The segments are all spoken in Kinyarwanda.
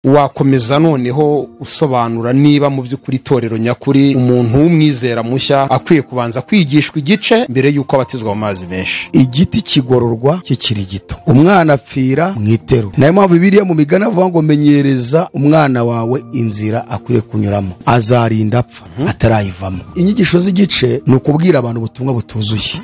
Wakomeza noneho usobanura niba mu by'ukuri itorero nyakuri umuntu w'umwizera mushya akwiye kubanza kwigishwa igice mbere y'uko abatizwa mu mazi menshi. Igiti kigororwa kikiri gito, umwana apfira mu iterura. Nayo mpamvu Bibiliya mu migani avuga ngo menyereza umwana wawe inzira akwiriye kunyuramo, azarinda apfa atarayivamo. Inyigisho z'igice ni ukubwira abantu ubutumwa butuzuye.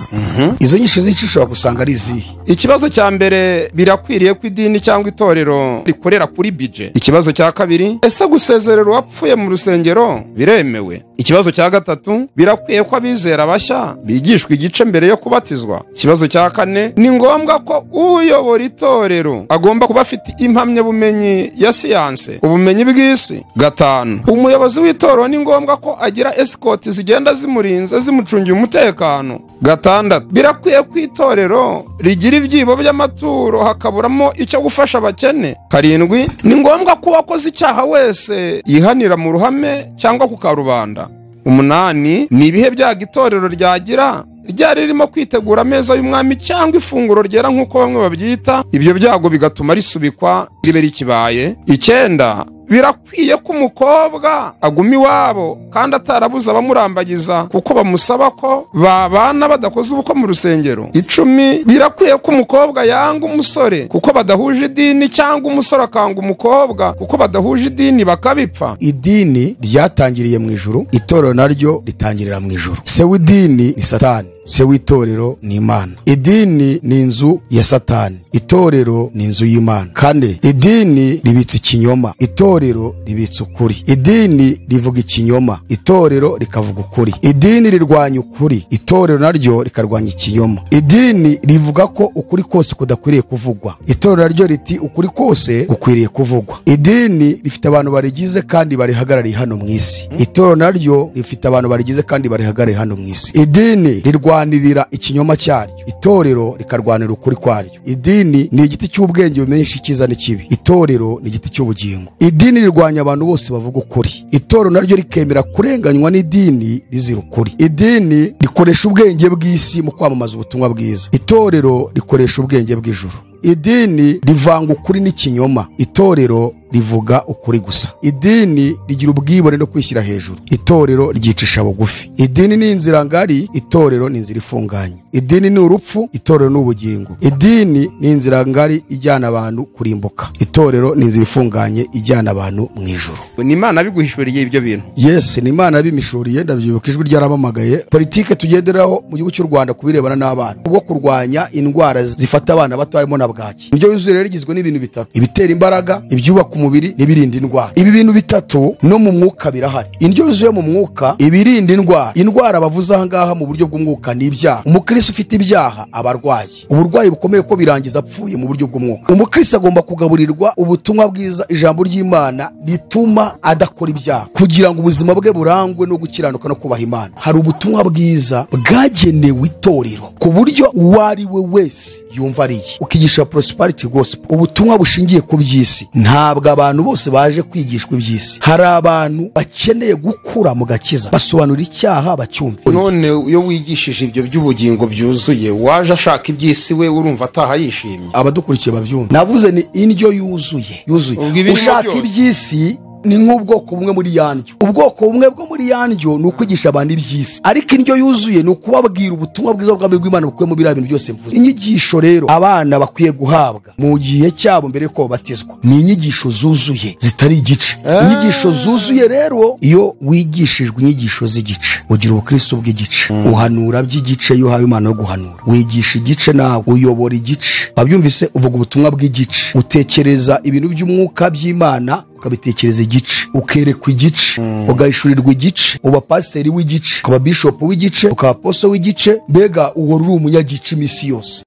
Izo nyigisho z'igice ushobora gusanga ari izihe? Ikibazo cya mbere, birakwiriye ko idini cyangwa itorero rikorera kuri bije? Ikibazo cya kabiri, ese gusezerera uwapfuye mu rusengero biremewe? Ikibazo cya gatatu, birakwiye ko abizera bashya bigishwa igice mbere yo kubatizwa? Ikibazo cya kane, ni ngombwa ko uyobora itorero agomba kuba afite impamyabumenyi ya siyanse, ubumenyi bw'isi? Gatanu, umuyobozi w'itorero ni ngombwa ko agira esikoti zigenda zimurinze zimucungiye umutekano? Gatandatu, birakwiye ko itorero rigira ibyibo by'amaturo hakaburamo icyo gufasha abakene? Karindwi, ni ngombwa ko uwakoze icyaha wese yihanira mu ruhame cyangwa ku karubanda? Umunani, ni ibihe byago itorero ryagira ryari ririmo kwitegura ameza y'umwami cyangwa ifunguro ryera nk'uko bamwe babyita, ibyo byago bigatuma risubikwa ribe rikibaye? Icyenda, birakwiye ko umukobwa aguma iwabo kandi atarabuze abamurambagiza kuko bamusaba ko babana badakoze ubukwe mu rusengero? 10, birakwiye ko umukobwa yanga umusore kuko badahuje idini cyangwa umusore akanga umukobwa kuko badahuje idini bakabipfa? Idini ryatangiriye mu ijuru, itorero naryo ritangirira mu ijuru. Se w'idini ni Satani, se w'itorero ni Imana. Idini ni inzu ya Satani, itorero ni inzu y'Imana. Kane, idini ribitse ikinyoma, itorero ribitse ukuri. Idini rivuga ikinyoma, itorero rikavuga ukuri. Idini rirwanya ukuri, itorero naryo rikarwanya ikinyoma. Idini rivuga ko ukuri kose kudakwiriye kuvugwa, itorero naryo riti ukuri kose gukwiriye kuvugwa. Idini rifite abantu barigize kandi barihagarariye hano mu isi, itorero naryo rifite abantu barigize kandi barihagarariye hano mu isi. Idini rirwanirira ikinyoma cyaryo, itorero rikarwanira ukuri kwaryo. Idini ni igiti cy'ubwenge bumenyesha icyiza n'ikibi, itorero ni igiti cy'ubugingo. Idini rirwanya abantu bose bavuga ukuri, itorero naryo rikemera kurenganywa n'idini rizira ukuri. Idini rikoresha ubwenge bw'isi mu kwamamaza ubutumwa bwiza, itorero rikoresha ubwenge bw'ijuru. Idini rivanga ukuri n'ikinyoma, itorero rivuga ukuri gusa. Idini rigira ubwibone no kwishyira hejuru, itorero ryicisha bugufi. Idini ni inzira ngari, itorero ni inzira ifunganye. Idini ni urupfu, itorero ni ubugingo. Idini ni inzira ngari ijyana abantu kurimbuka, itorero ni inzira ifunganye ijyana abantu mu ijuru. Ni Imana biguhishuriye ibyo bintu? Yes, ni Imana bimishuriye. Ndabyibuka ijwi ryaramamagaye. Politike tugenderaho mu gihugu cy'u Rwanda kubirebana n'abana, ubwo kurwanya indwara zifata abana bato harimo na bwaki. Indyo yuzuye rero igizwe n'ibintu bitatu: ibitera imbaraga, ibyubaka umubiri n'ibirinda indwara. Ibi bintu bitatu no mu mwuka birahari. Indyo yuzuye mu mwuka, ibirinda indwara. Indwara bavuze aha ngaha mu buryo bw'umwuka ni ibyaha. Umukristo ufite ibyaha aba arwaye uburwayi bukomeye ko birangiza apfuye mu buryo bw'umwuka. Umukristo agomba kugaburirwa ubutumwa bwiza, ijambo ry'Imana rituma adakora ibyaha kugira ngo ubuzima bwe burangwe no gukiranuka no kubaha Imana. Hari ubutumwa bwiza bwagenewe itorero ku buryo uwo ari we wese yumva ariye. Ukigisha prosperity gospel, ubutumwa bushingiye ku by'isi. Ntabwo abantu bose baje kwigishwa iby'isi. Hari abantu bakeneye gukura mu gakiza, basobanura icyaha bacyumva. None iyo wigishije ibyo by'ubugingo byuzuye, waje ashaka iby'isi we urumva ataha yishimye? Abadukurikiye babyumva. Navuze ni indyo yuzuye yuzuye. Ushaka iby'isi ni nk'ubwoko bumwe muri yandyo. Ubwoko bumwe bwo muri yandyo ni ukwigisha abantu iby'isi, ariko indyo yuzuye ni ukubabwira ubutumwa bwiza bw'ubwami bw'Imana bukuye mu biriya bintu byose mvuze. Inyigisho rero abana bakwiye guhabwa mu gihe cyabo mbere ko babatizwa ni inyigisho zuzuye zitari igice. Inyigisho zuzuye rero, iyo wigishijwe inyigisho z'igice ugira ubukristo bw'igice, uhanura by'igice iyo uhawe Imana yo guhanura, wigisha igice nawe uyobora igice, wabyumvise, uvuga ubutumwa bw'igice, utekereza ibintu by'umwuka by'Imana ukabitekereza igice, ukerekwa igice, ugahishurirwa igice, uba pasiteri w'igice, ukaba bishop w'igice, ukaba apostle w'igice, mbega uhora uri umunyagice iminsi yose.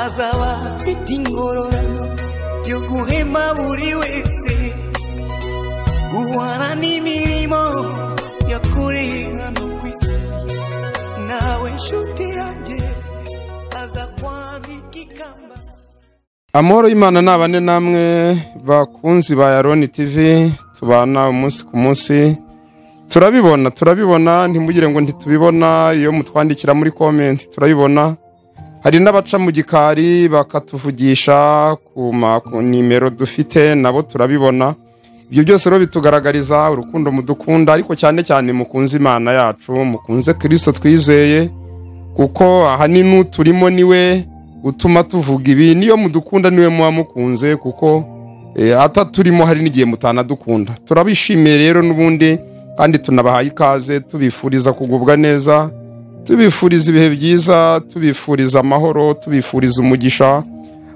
Azaba afite ingororano yo guhema buri wese, guhana n'imirimo yakoreye hano ku isi. Nawe nshuti yanjye aza kwambika ikamba. Amahoro y'Imana nabane namwe bakunzi ba Yaroni TV, tubana umunsi ku munsi. Turabibona, ntimugire ngo ntitubibona. Iyo mutwandikira muri comment turabibona. Hari n'abaca mu gikari bakatuvugisha ku nimero dufite, nabo turabibona. Ibyo byose rero bitugaragariza urukundo mudukunda, ariko cyane cyane mukunze Imana yacu, mukunze Kristo twizeye, kuko ahanini turimo niwe utuma tuvuga ibi. Niyo mudukunda niwe muba mukunze, kuko ataturimo hari n'igihe mutanadukunda. Turabishimiye rero n'ubundi, kandi tunabahaye ikaze, tubifuriza kugubwa neza, tubifuriza ibihe byiza, tubifuriza amahoro, tubifuriza umugisha.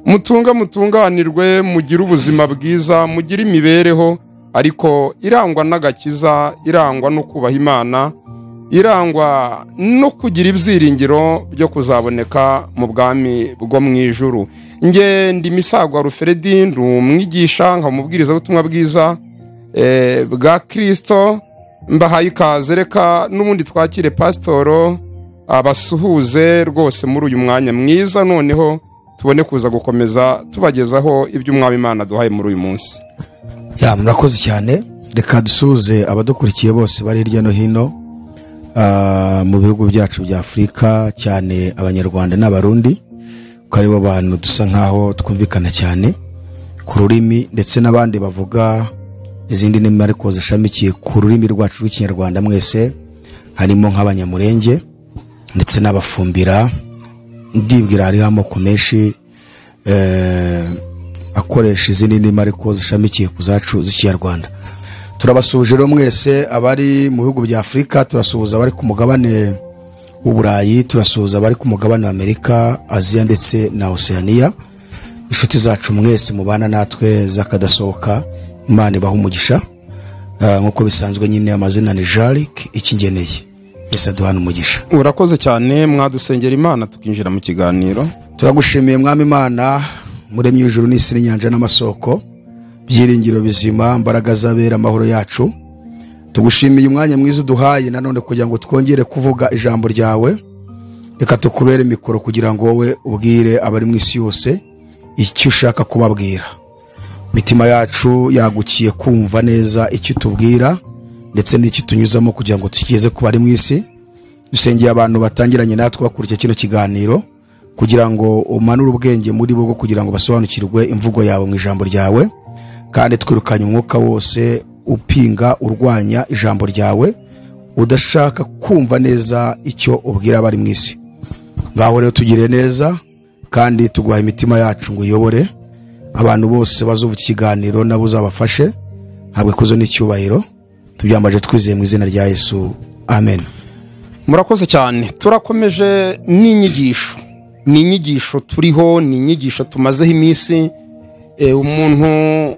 Mutunga mutunganirwe, mugire ubuzima bwiza, mugire imibereho ariko irangwa n'agakiza, irangwa no kubaha Imana, irangwa no kugira ibyiringiro byo kuzaboneka mu bwami bwo mu ijuru. Nge ndi Misago Alfred, ndi umwigisha nkamubwiriza ubutumwa bwiza bwa Kristo. Mbahaye ikaze, reka n'ubundi twakire pasitoro abasuhuze rwose muri uyu mwanya mwiza, noneho tubone kuza gukomeza tubagezaho ibyo Umwami Imana duhaye muri uyu munsi. Ya, murakoze cyane. Reka dusuhuze abadukurikiye bose bari hirya no hino mu bihugu byacu bya Afurika, cyane Abanyarwanda n'Abarundi, kuko aribo bantu dusa nkaho twumvikana cyane ku rurimi, ndetse n'abandi bavuga izindi ndimi ariko zishamikiye ku rurimi rwacu rw'Ikinyarwanda mwese, harimo nk'Abanyamurenge ndetse n'Abafumbira. Ndibwira hariho amoko menshi akoresha izindi ndimi ariko zishamikiye ku zacu z'Ikinyarwanda. Turabasuhuje rero mwese abari mu bihugu bya Afurika, turasuhuza abari ku mugabane w'Uburayi, turasuhuza abari ku mugabane wa Amerika, Aziya ndetse na Oceania. Inshuti zacu mwese mubana natwe zakadasohoka, Imana ibaha umugisha. Nk'uko bisanzwe nyine, amazina ni Jaric Ikingeneye. Yesu aduhana umugisha. Urakoze cyane, mwadusengera Imana tukinjira mu kiganiro. Turagushimiye Mwami Imana, muremyi w'ijuru n'isi n'inyanja n'amasoko, byiringiro bizima, mbaraga z'abera, amahoro yacu. Tugushimiye umwanya mwiza uduhaye nanone kugira ngo twongere kuvuga ijambo ryawe. Reka tukubere mikoro kugira ngo wowe ubwire abari mu isi yose icyo ushaka kubabwira. Mitima yacu yagukiye kumva neza icyo utubwira ndetse n'icyo tunyuzamo kugira ngo tugeze ku bari mu isi. Dusengeye abantu batangiranye natwe bakurikiye kino kiganiro kugira ngo umanure ubwenge muri bo kugira ngo basobanukirwe imvugo yawe mu ijambo ryawe, kandi twirukanye umwuka wose upinga urwanya ijambo ryawe, udashaka kumva neza icyo ubwira abari mu isi. Ngaho rero tugire neza, kandi tuguha imitima yacu ngo uyobore abantu bose bazuva ikiganiro, nabo uzabafashe. Habwe kuzo n'icyubahiro, tubyambaje twizeye mu izina rya Yesu, amen. Murakoze cyane. Turakomeje n'inyigisho, ni inyigisho turiho, ni inyigisho tumazeho iminsi. Umuntu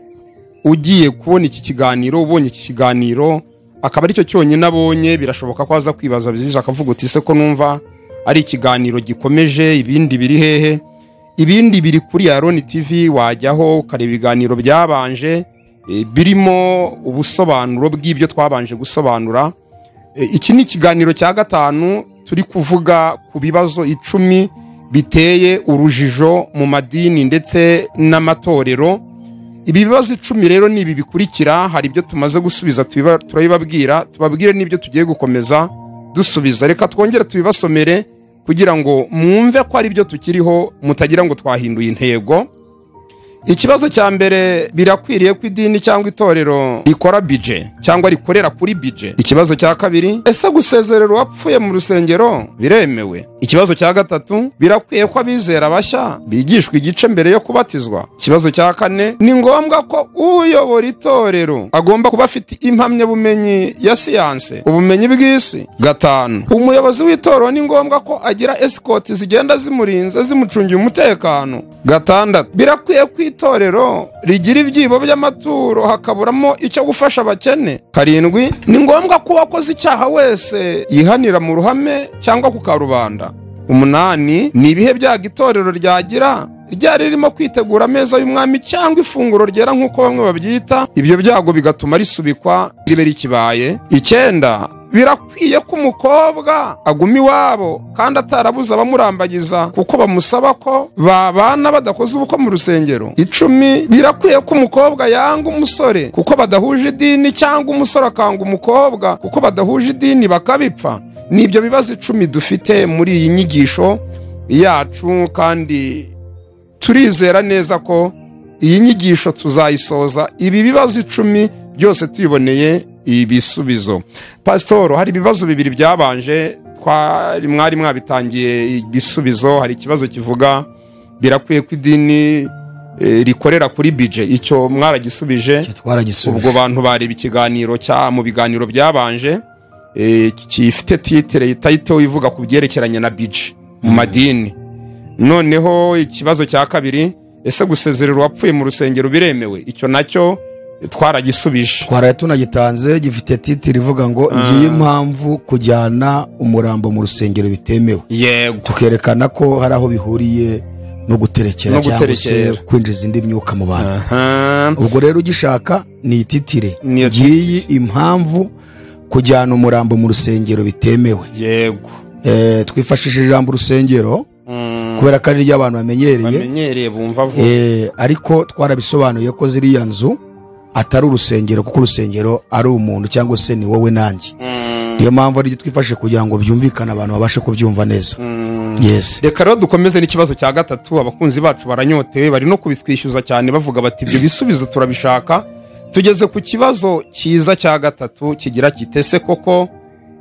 ugiye kubona iki kiganiro, ubonye iki kiganiro akaba aricyo cyonyine abonye, birashoboka ko aza kwibaza bizije akavuga uti se ko numva ari ikiganiro gikomeje, ibindi biri hehe? Ibindi biri kuri Aroni TV, wajyaho ukareba ibiganiro byabanje birimo ubusobanuro bw'ibyo twabanje gusobanura. Iki ni ikiganiro cya 5 turi kuvuga ku bibazo 10 biteye urujijo mu madini ndetse n'amatorero. Ibi bibazo 10 rero ni ibi bikurikira. Hari ibyo tumaze gusubiza turabibabwira, tubabwire n'ibyo tugiye gukomeza dusubiza. Reka twongere tubibasomere kugira ngo mwumve ko ari byo tukiriho, mutagira ngo twahinduye intego. Ikibazo cya mbere, birakwiriye ko idini cyangwa itorero rikora bije cyangwa rikorera kuri bije? Ikibazo cya kabiri, ese gusezerera uwapfuye mu rusengero biremewe? Ikibazo cya gatatu, birakwiye ko abizera bashya bigishwa igice mbere yo kubatizwa? Ikibazo cya kane, ni ngombwa ko uyobora itorero agomba kuba afite impamyabumenyi ya siyanse, ubumenyi bw'isi? 5, umuyobozi w'itorero ni ngombwa ko agira escort zigenda zimurinze zimucungiye umutekano? 6, birakwiye ko itorero rigira ibyibo by'amaturo hakaburamo icyo gufasha abakene? 7, ni ngombwa ko uwakoze icyaha wese yihanira mu ruhame cyangwa ku karubanda? 8, ni ibihe byago itorero ryagira ryari ririmo kwitegura ameza y'umwami cyangwa ifunguro ryera nk'uko bamwe babyita, ibyo byago bigatuma risubikwa ribe rikibaye? 9, birakwiye ko umukobwa aguma iwabo kandi atarabuza abamurambagiza kuko bamusaba ko babana badakoze ubukwe mu rusengero? 10, birakwiye ko umukobwa yanga umusore kuko badahuje idini cyangwa umusore akanga umukobwa kuko badahuje idini bakabipfa? Nibyo bibazo 10 dufite muri iyi nyigisho yacu, kandi turizera neza ko iyi nyigisho tuzayisoza ibi bibazo 10 byose tuyiboneye ibisubizo. Pastor, hari ibibazo bibiri byabanje twari mwari mwabitangiye ibisubizo. Hari ikibazo kivuga birakwiye ko idini rikorera kuri budget, icyo mwaragisubije. Ubwo bantu bareba ikiganiro cya mu biganiro byabanje gifite titre title ivuga ku byerekeranye na budget mu madini. Noneho ikibazo cya kabiri, ese gusezerera uwapfuye mu rusengero biremewe? Icyo nacyo twaragisubije, twaraye tunagitanze, gifite titre ivuga ngo ngiye impamvu kujyana umurambo mu rusengero bitemewe. Yego, tukerekana ko hari aho bihuriye no guterekera cyangwa se kwinjiza indi myuka mu bantu. Ubwo rero ugishaka ni titire ngiyi impamvu kujyana umurambo mu rusengero bitemewe. Yego, twifashishije ijambo urusengero kubera ko ari ryo abantu bamenyereye bumva vuba, ariko twarabisobanuye ko ziriya nzu atari urusengero, kuko urusengero ari umuntu cyangwa se ni wowe nanjye. Niyo mpamvu ari twifashe kugira ngo byumvikane, abantu babashe kubyumva neza. Yes. Reka rero dukomeze n'ikibazo cya gatatu. Abakunzi bacu baranyotewe, bari no kubitwishyuza cyane bavuga bati ibyo bisubizo turabishaka. Tugeze ku kibazo cyiza cya gatatu kigira kitese koko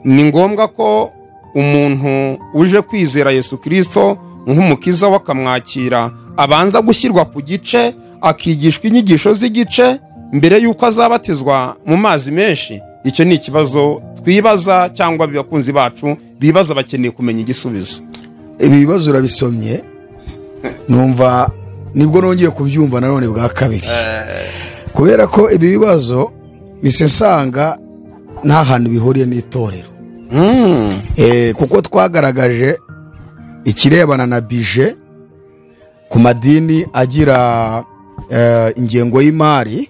ni ngombwa ko umuntu uje kwizera Yesu Kristo nk'umukiza wakamwakira abanza gushyirwa ku gice, akigishwa inyigisho z'igice mbere yuko azabatizwa mu mazi menshi? Icyo ni ikibazo twibaza cyangwa abakunzi bacu bibaza, bakeneye kumenya igisubizo. Ibi bibazo urabisomye numva nibwo nongeye kubyumva nanone bwa kabiri, kubera ko ibi bibazo bisesanga nta hantu bihuriye n'itorero. Kuko twagaragaje ikirebana na bije ku madini agira ingengo y'imari,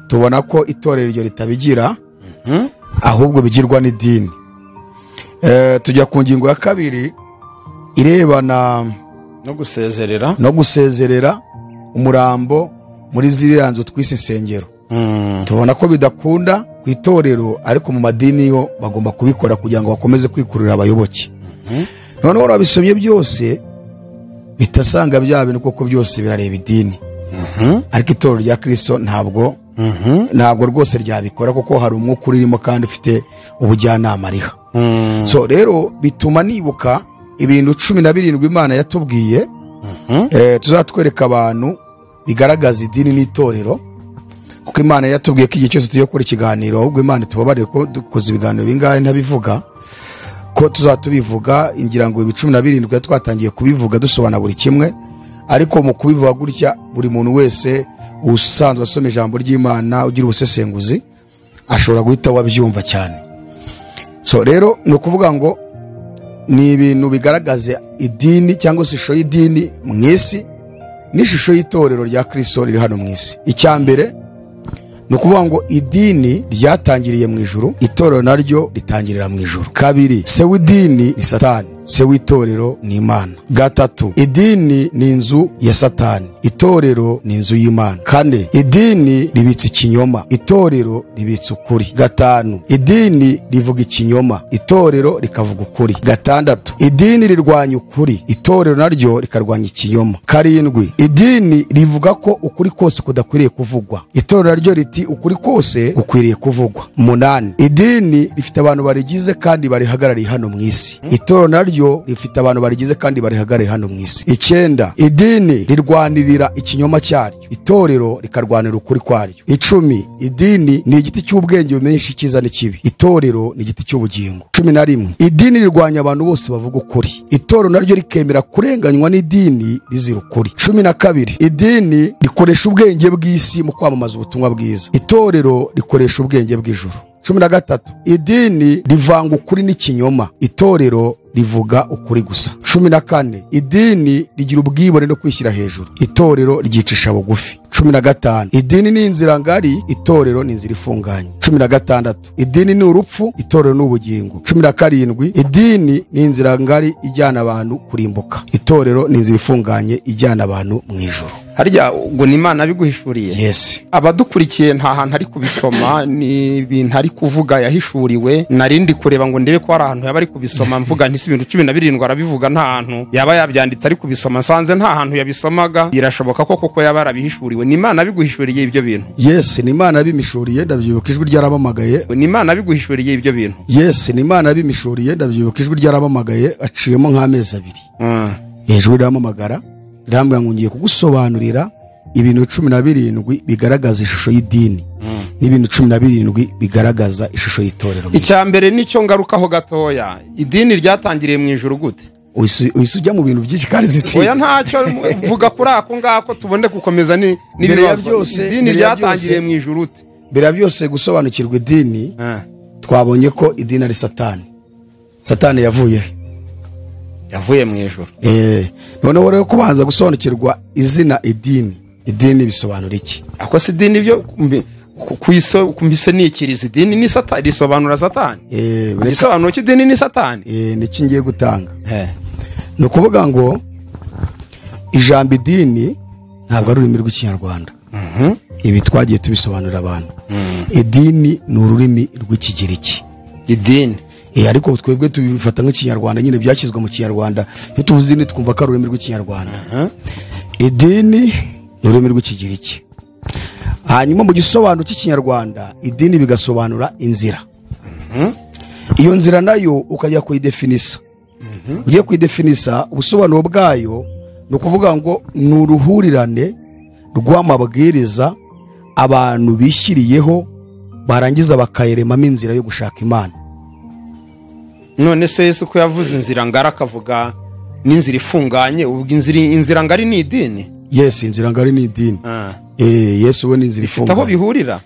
tubona ko itorero iryo ritabigira, ahubwo bigirwa n'idini. Tujya ku ngingo ya kabiri irebana no gusezerera umurambo muri ziriya nzu twise insengero. Tubona ko bidakunda ku itorero, ariko mu madini yo bagomba kubikora kugira ngo bakomeze kwikurura abayoboke. Noneho urabisomye byose bitasanga bya bintu koko byose birareba idini, ariko itorero rya Kristo ntabwo rwose ryabikora, kuko hari umwuka urimo kandi ufite ubujyanama riha. So rero bituma nibuka ibintu 17 Imana yatubwiye, tuzatwereka abantu bigaragaza idini n'itorero, kuko Imana yatubwiye ko igihe cyose tugiye gukora ikiganiro, ahubwo Imana itubabarire ko dukoze ibiganiro bingahe ntabivuga, ko tuzatubivuga ingira ngo ibi 17 twatangiye kubivuga dusobanura buri kimwe, ariko mu kubivuga gutya buri muntu wese usanzwe asoma ijambo ry'Imana ugira ubusesenguzi ashobora guhita wabyumva cyane. So rero ni ukuvuga ngo ni ibintu bigaragaza idini cyangwa se ishusho y'idini mu isi n'ishusho y'itorero rya Kristo riri hano mu isi. Icya mbere ni ukuvuga ngo idini ryatangiriye mu ijuru, itorero naryo ritangirira mu ijuru. Kabiri, se w'idini ni Satani, se w'itorero ni Imana. Gatatu, idini ni inzu ya Satani, itorero ni inzu y'Imana. Kane, idini ribitse ikinyoma, itorero ribitse ukuri. Gatanu, idini rivuga ikinyoma, itorero rikavuga ukuri. Gatandatu, idini rirwanya ukuri, itorero naryo rikarwanya ikinyoma. Karindwi, idini rivuga ko ukuri kose kudakwiriye kuvugwa, itorero naryo riti ukuri kose gukwiriye kuvugwa. Munani, idini rifite abantu barigize kandi barihagarariye hano mu isi, itorero naryo rifite abantu barigize kandi barihagarariye hano mu isi. Icyenda, idini rirwanirira ikinyoma cyaryo, itorero rikarwanira ukuri kwaryo. 10, idini ni igiti cy'ubwenge bumenyesha icyiza n'ikibi, itorero ni igiti cy'ubugingo. 11, idini rirwanya abantu bose bavuga ukuri, itorero naryo rikemera kurenganywa n'idini rizira ukuri. 12, idini rikoresha ubwenge bw'isi mu kwamamaza ubutumwa bwiza, itorero rikoresha ubwenge bw'ijuru. 13, idini rivanga ukuri n'ikinyoma, itorero rivuga ukuri gusa. 14, idini rigira ubwibone no kwishyira hejuru, itorero ryicisha bugufi. 15, idini ni inzira ngari, itorero ni inzira ifunganye. 16, idini ni urupfu, itorero ni ubugingo. 17, idini ni inzira ngari ijyana abantu kurimbuka, itorero ni inzira ifunganye ijyana abantu mu ijuru. Harya ubwo ni Imana biguhishuriye? Yes. Abadukurikiye nta hantu ari kubisoma, ni ibintu ari kuvuga yahishuriwe. Narindi kureba ngo ndebe ko hari ahantu yaba ari kubisoma, mvuga nti si ibintu 17 arabivuga, nta hantu yaba yabyanditse ari kubisoma, nsanze nta hantu yabisomaga. Birashoboka ko koko yaba arabihishuriwe. Ni Imana biguhishuriye ibyo bintu? Yes, ni Imana bimishuriye, ndabyibuka ijwi ryarabamagaye. Ni Imana biguhishuriye ibyo bintu? Yes, ni Imana bimishuriye, ndabyibuka ijwi ryarabamagaye, aciyemo nk'amezi abiri. Ijwi riramamagara rirambwira ngo ngiye kugusobanurira ibintu 17 bigaragaza ishusho y'idini n'ibintu 17 bigaragaza ishusho y'itorero. Icya mbere nicyo ngarukaho gatoya, idini ryatangiriye mu ijuru gute? Uhise ujya mu bintu byinshi kandi zisi. Oya ntacyo mvuga kuri ako ngako, tubone gukomeza ni n'ibibazo. Idini ryatangiriye mu ijuru ute? Mbere ya byose gusobanukirwa idini, twabonye ko idini ari Satani. Satani yavuye he? Yavuye mu ijuru. Noneho rero kubanza gusobanukirwa izina idini, idini bisobanura iki? Ako si idini byo kumbise nikiriza idini ni Satani, risobanura Satani. Igisobanuro cy'idini ni Satani. Nicyo ngiye gutanga. Ni ukuvuga ngo ijambo idini ntabwo ari ururimi rw'Ikinyarwanda. Ibi twagiye tubisobanurira abantu. Idini ni ururimi rw'Ikigiriki. Idini ariko twebwe tubifata nk'Ikinyarwanda nyine, byashyizwe mu Kinyarwanda. Iyo tuvuze idini twumva ko ari ururimi rw'Ikinyarwanda. Idini ni ururimi rw'Ikigiriki. Hanyuma mu gisobanuro cy'Ikinyarwanda idini bigasobanura inzira. Iyo nzira nayo ukajya kuyidefinisa. Ugiye kuyidefinisa, ubusobanuro bwayo ni ukuvuga ngo ni uruhurirane rw'amabwiriza abantu bishyiriyeho, barangiza bakayiremamo inzira yo gushaka Imana. None se Yesu ko yavuze inzira ngari akavuga n'inzira ifunganye, ubwo inzira ngari ni idini? Yes, inzira ngari ni idini. Yesu we ni inzira ifunganye. Aho bihurira?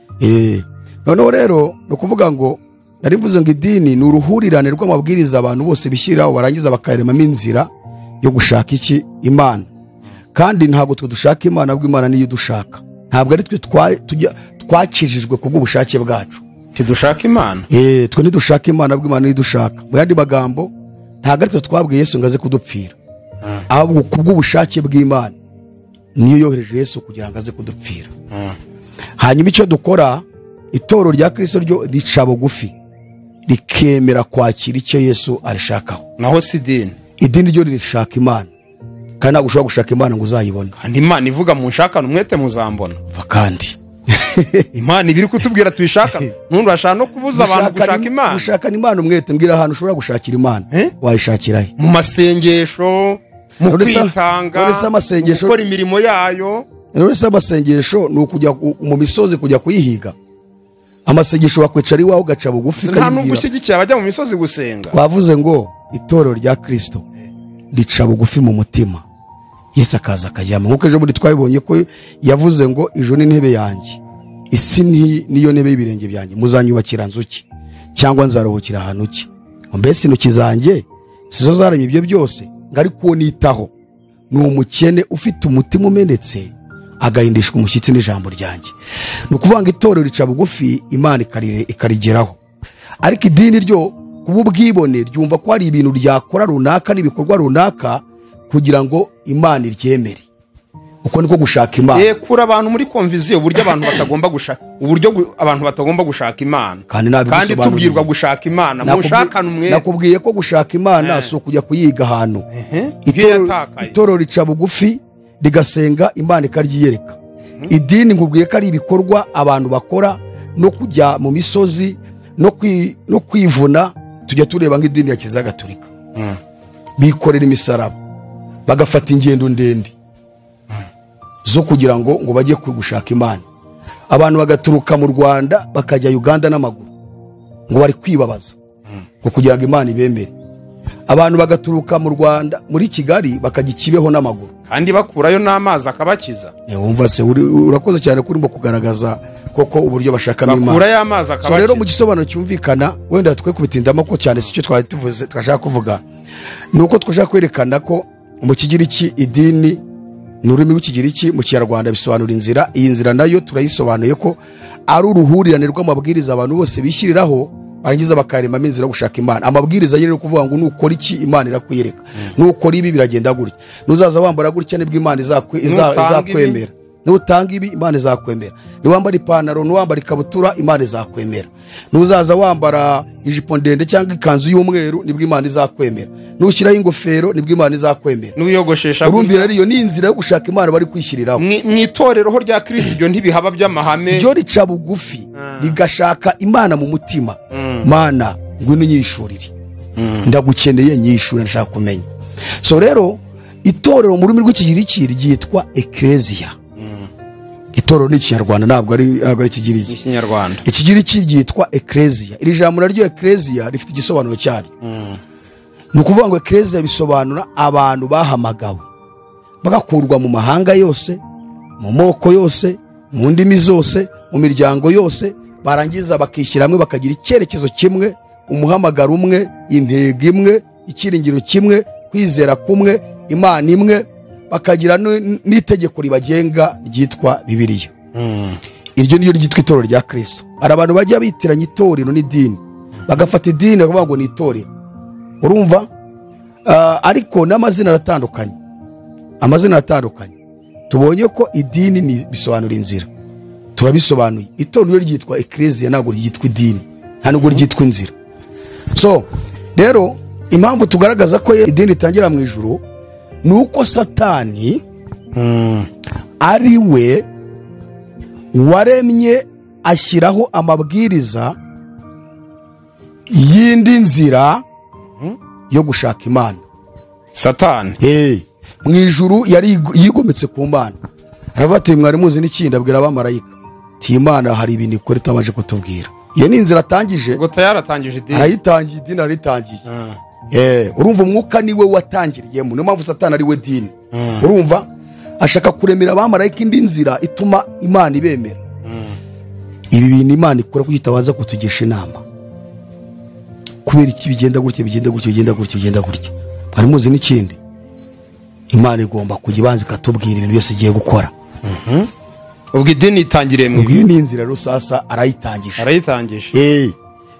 Noneho rero ni ukuvuga ngo nari mvuze ngo idini ni uruhurirane rw'amabwiriza abantu bose bishyiraho, barangiza bakayiremamo inzira yo gushaka iki? Imana. Kandi ntabwo twe dushaka Imana, ahubwo Imana niyo idushaka. Ntabwo ari twe twakijijwe kubw'ubushake bwacu. Ntidushaka Imana? Twe ntidushaka Imana, ahubwo Imana niyo idushaka. Mu yandi magambo, ntabwo ari twe twabwiye Yesu ngo aze kudupfira, ahubwo kubw'ubushake bw'Imana niyo yohereje Yesu kugira ngo aze kudupfira. Hanyuma icyo dukora, itorero rya Kristo ryo rica bugufi, rikemera kwakira icyo Yesu arishakaho. Naho si idini? Idini ryo ririshaka Imana, kandi ntabwo ushobora gushaka Imana ngo uzayibone. Kandi Imana ivuga munshakane umwete muzambona. Kandi Imana ibiri kutubwira tuyishaka, ntundi urashaka no kubuza abantu gushaka Imana. Gushakana Imana umwete, mbwira ahantu ushobora gushakira Imana. Wayishakira he? Mu masengesho, mu kwitanga, gukora imirimo yayo. Rero se amasengesho ni ukujya mu misozi kujya kuyihiga? Amasengesho wakwicara iwawe ugaca bugufi. Nta nubwo ushyigikiye abajya mu misozi gusenga. Twavuze ngo itorero rya Kristo rica bugufi mu mutima, Yesu akaza akajyamo. Nkuko ejo bundi twabibonye ko yavuze ngo ijuru ni intebe yanjye, isi niyo ntebe y'ibirenge byanjye, muzanyubakira nzu ki cyangwa nzaruhukira ahantu ki? Mbese intoki zanjye sizo zaremye ibyo byose? Ngo ariko nitaho ni umukene ufite umutima umenetse, agahindishwa umushyitsi n'ijambo ryanjye. Ni ukuvuga ngo itorero rica bugufi, Imana ikarigeraho. Ariko idini ryo kuba ubwibone, ryumva ko hari ibintu ryakora runaka n'ibikorwa runaka kugira ngo Imana iryemere. Uko niko gushaka Imana. Kura abantu muri konviziyo uburyo abantu batagomba gushaka, uburyo abantu batagomba gushaka Imana. Kandi tubwirwa gushaka Imana, mushakane umwete. Nakubwiye ko gushaka Imana si ukujya kuyiga ahantu. Itorero rica bugufi rigasenga, Imana ikaryiyereka. Idini nkubwiye ko ari ibikorwa abantu bakora, no kujya mu misozi, no kwivuna. Tujya tureba nk'idini ya Kiliziya Gatolika, bikorera imisaraba, bagafata ingendo ndende zo kugira ngo bajye gushaka Imana. Abantu bagaturuka mu Rwanda bakajya Uganda n'amaguru ngo bari kwibabaza ngo kugira ngo Imana ibemere. Abantu bagaturuka mu Rwanda muri Kigali bakajya Kibeho n'amaguru, kandi bakurayo n'amazi akabakiza. Wumva se urakoze cyane kuri mbo kugaragaza koko uburyo bashakamo Imana, bakurayo amazi akabakiza. So rero mu gisobanuro cyumvikana, wenda twe kubitindamo ko cyane sicyo twari tuvuze, twashaka kuvuga ni uko twashaka kwerekana ko mu Kigiriki idini ni ururimi rw'Ikigiriki, mu Kinyarwanda bisobanura inzira. Iyi nzira nayo turayisobanuye ko ari uruhurirane rw'amabwiriza abantu bose bishyiriraho, barangiza bakaremamo inzira yo gushaka Imana. Amabwiriza rero kuvuga ngo nukora iki Imana irakwiyereka, nukora ibi biragenda gutya, nuzaza wambara gutya nibwo Imana izakwemera, nutanga ibi Imana izakwemera, niwambara ipantaro nuwambara ikabutura Imana izakwemera, nuzaza wambara ijipo ndende cyangwa ikanzu y'umweru nibwo Imana izakwemera, nushyiraho ingofero nibwo Imana izakwemera, nuyogoshesha. Urumvira rero iyo ni inzira yo gushaka Imana bari kwishyiriraho. Mu itorero ho rya Kristo ibyo ntibihaba by'amahame, ryo rica bugufi rigashaka Imana mu mutima. Mana ngwino unyishurire, ndagukeneye, nyishure, nshaka kumenya. So rero itorero mu rurimi rw'Ikigiriki ryitwa Ecclesia. Itorero ni Ikinyarwanda, ntabwo ari Ikigiriki. Ikinyarwanda. Ikigiriki ryitwa Ecclesia. Iri jambo naryo Ecclesia rifite igisobanuro cyaryo. Ni ukuvuga ngo Ecclesia bisobanura abantu bahamagawe bagakurwa mu mahanga yose, mu moko yose, mu ndimi zose, mu miryango yose, barangiza bakishyira hamwe bakagira icyerekezo kimwe, umuhamagaro umwe, intego imwe, icyiringiro kimwe, kwizera kumwe, Imana imwe, bakagira n'itegeko ribagenga ryitwa Bibiliya. Iryo niyo ryitwa itorero rya Kristo. Hari abantu bajya bitiranya itorero n'idini, bagafata idini bakavuga ngo ni itorero. Urumva? Ariko n'amazina aratandukanye. Amazina aratandukanye. Tubonye ko idini ni bisobanura inzira. Turabisobanuye. Itorero ryitwa Ecclesia, ntabwo ryitwa idini, nta nubwo ryitwa inzira. So rero impamvu tugaragaza ko idini itangira mu ijuru nuko Satani ari we waremye ashyiraho amabwiriza y'indi nzira yo gushaka Imana. Satani mu ijuru yari yigometse ku Mana, aravuga ati mwari muzi n'ikindi, abwira abamarayika ati Imana hari ibintu ikora itabanje kutubwira. Iyo ni inzira atangije, ubwo yaratangije idini, arayitangiye, idini araritangiye. Urumva umwuka niwe watangiriyemo, niyo mpamvu Satani ari we dini. Urumva ashaka kuremera abamarayika indi nzira ituma Imana ibemera. Ibi bintu Imana ikora kuko itabanza kutugisha inama. Kubera iki bigenda gutya, bigenda gutya, bigenda gutya, bigenda gutya. Bari muzi n'ikindi, Imana igomba kujya ibanza ikatubwira ibintu byose igiye gukora. Ubwo idini itangiriye mu ijuru. Ubwo ni inzira rero sasa arayitangije. Arayitangije.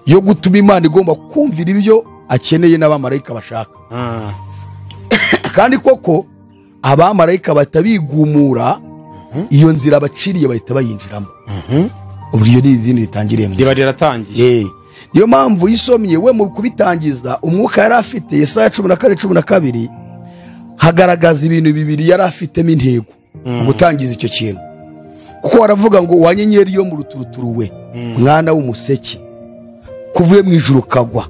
Yo gutuma Imana igomba kumvira ibyo akeneye n'abamarayika bashaka. Kandi koko abamarayika batabigumura iyo nzira baciriye bahita bayinjiramo. Ubwo iyo ni idini ritangiriye mu ijuru. Riratangiye. Niyo mpamvu yisomye we mu kubitangiza umwuka yari afite. Yesaya 14:12 hagaragaza ibintu bibiri yari afitemo intego mu gutangiza icyo kintu. Kuko aravuga ngo wa nyenyeri yo mu ruturuturu we, mwana w'umuseke, kuvuye mu ijuru kagwa,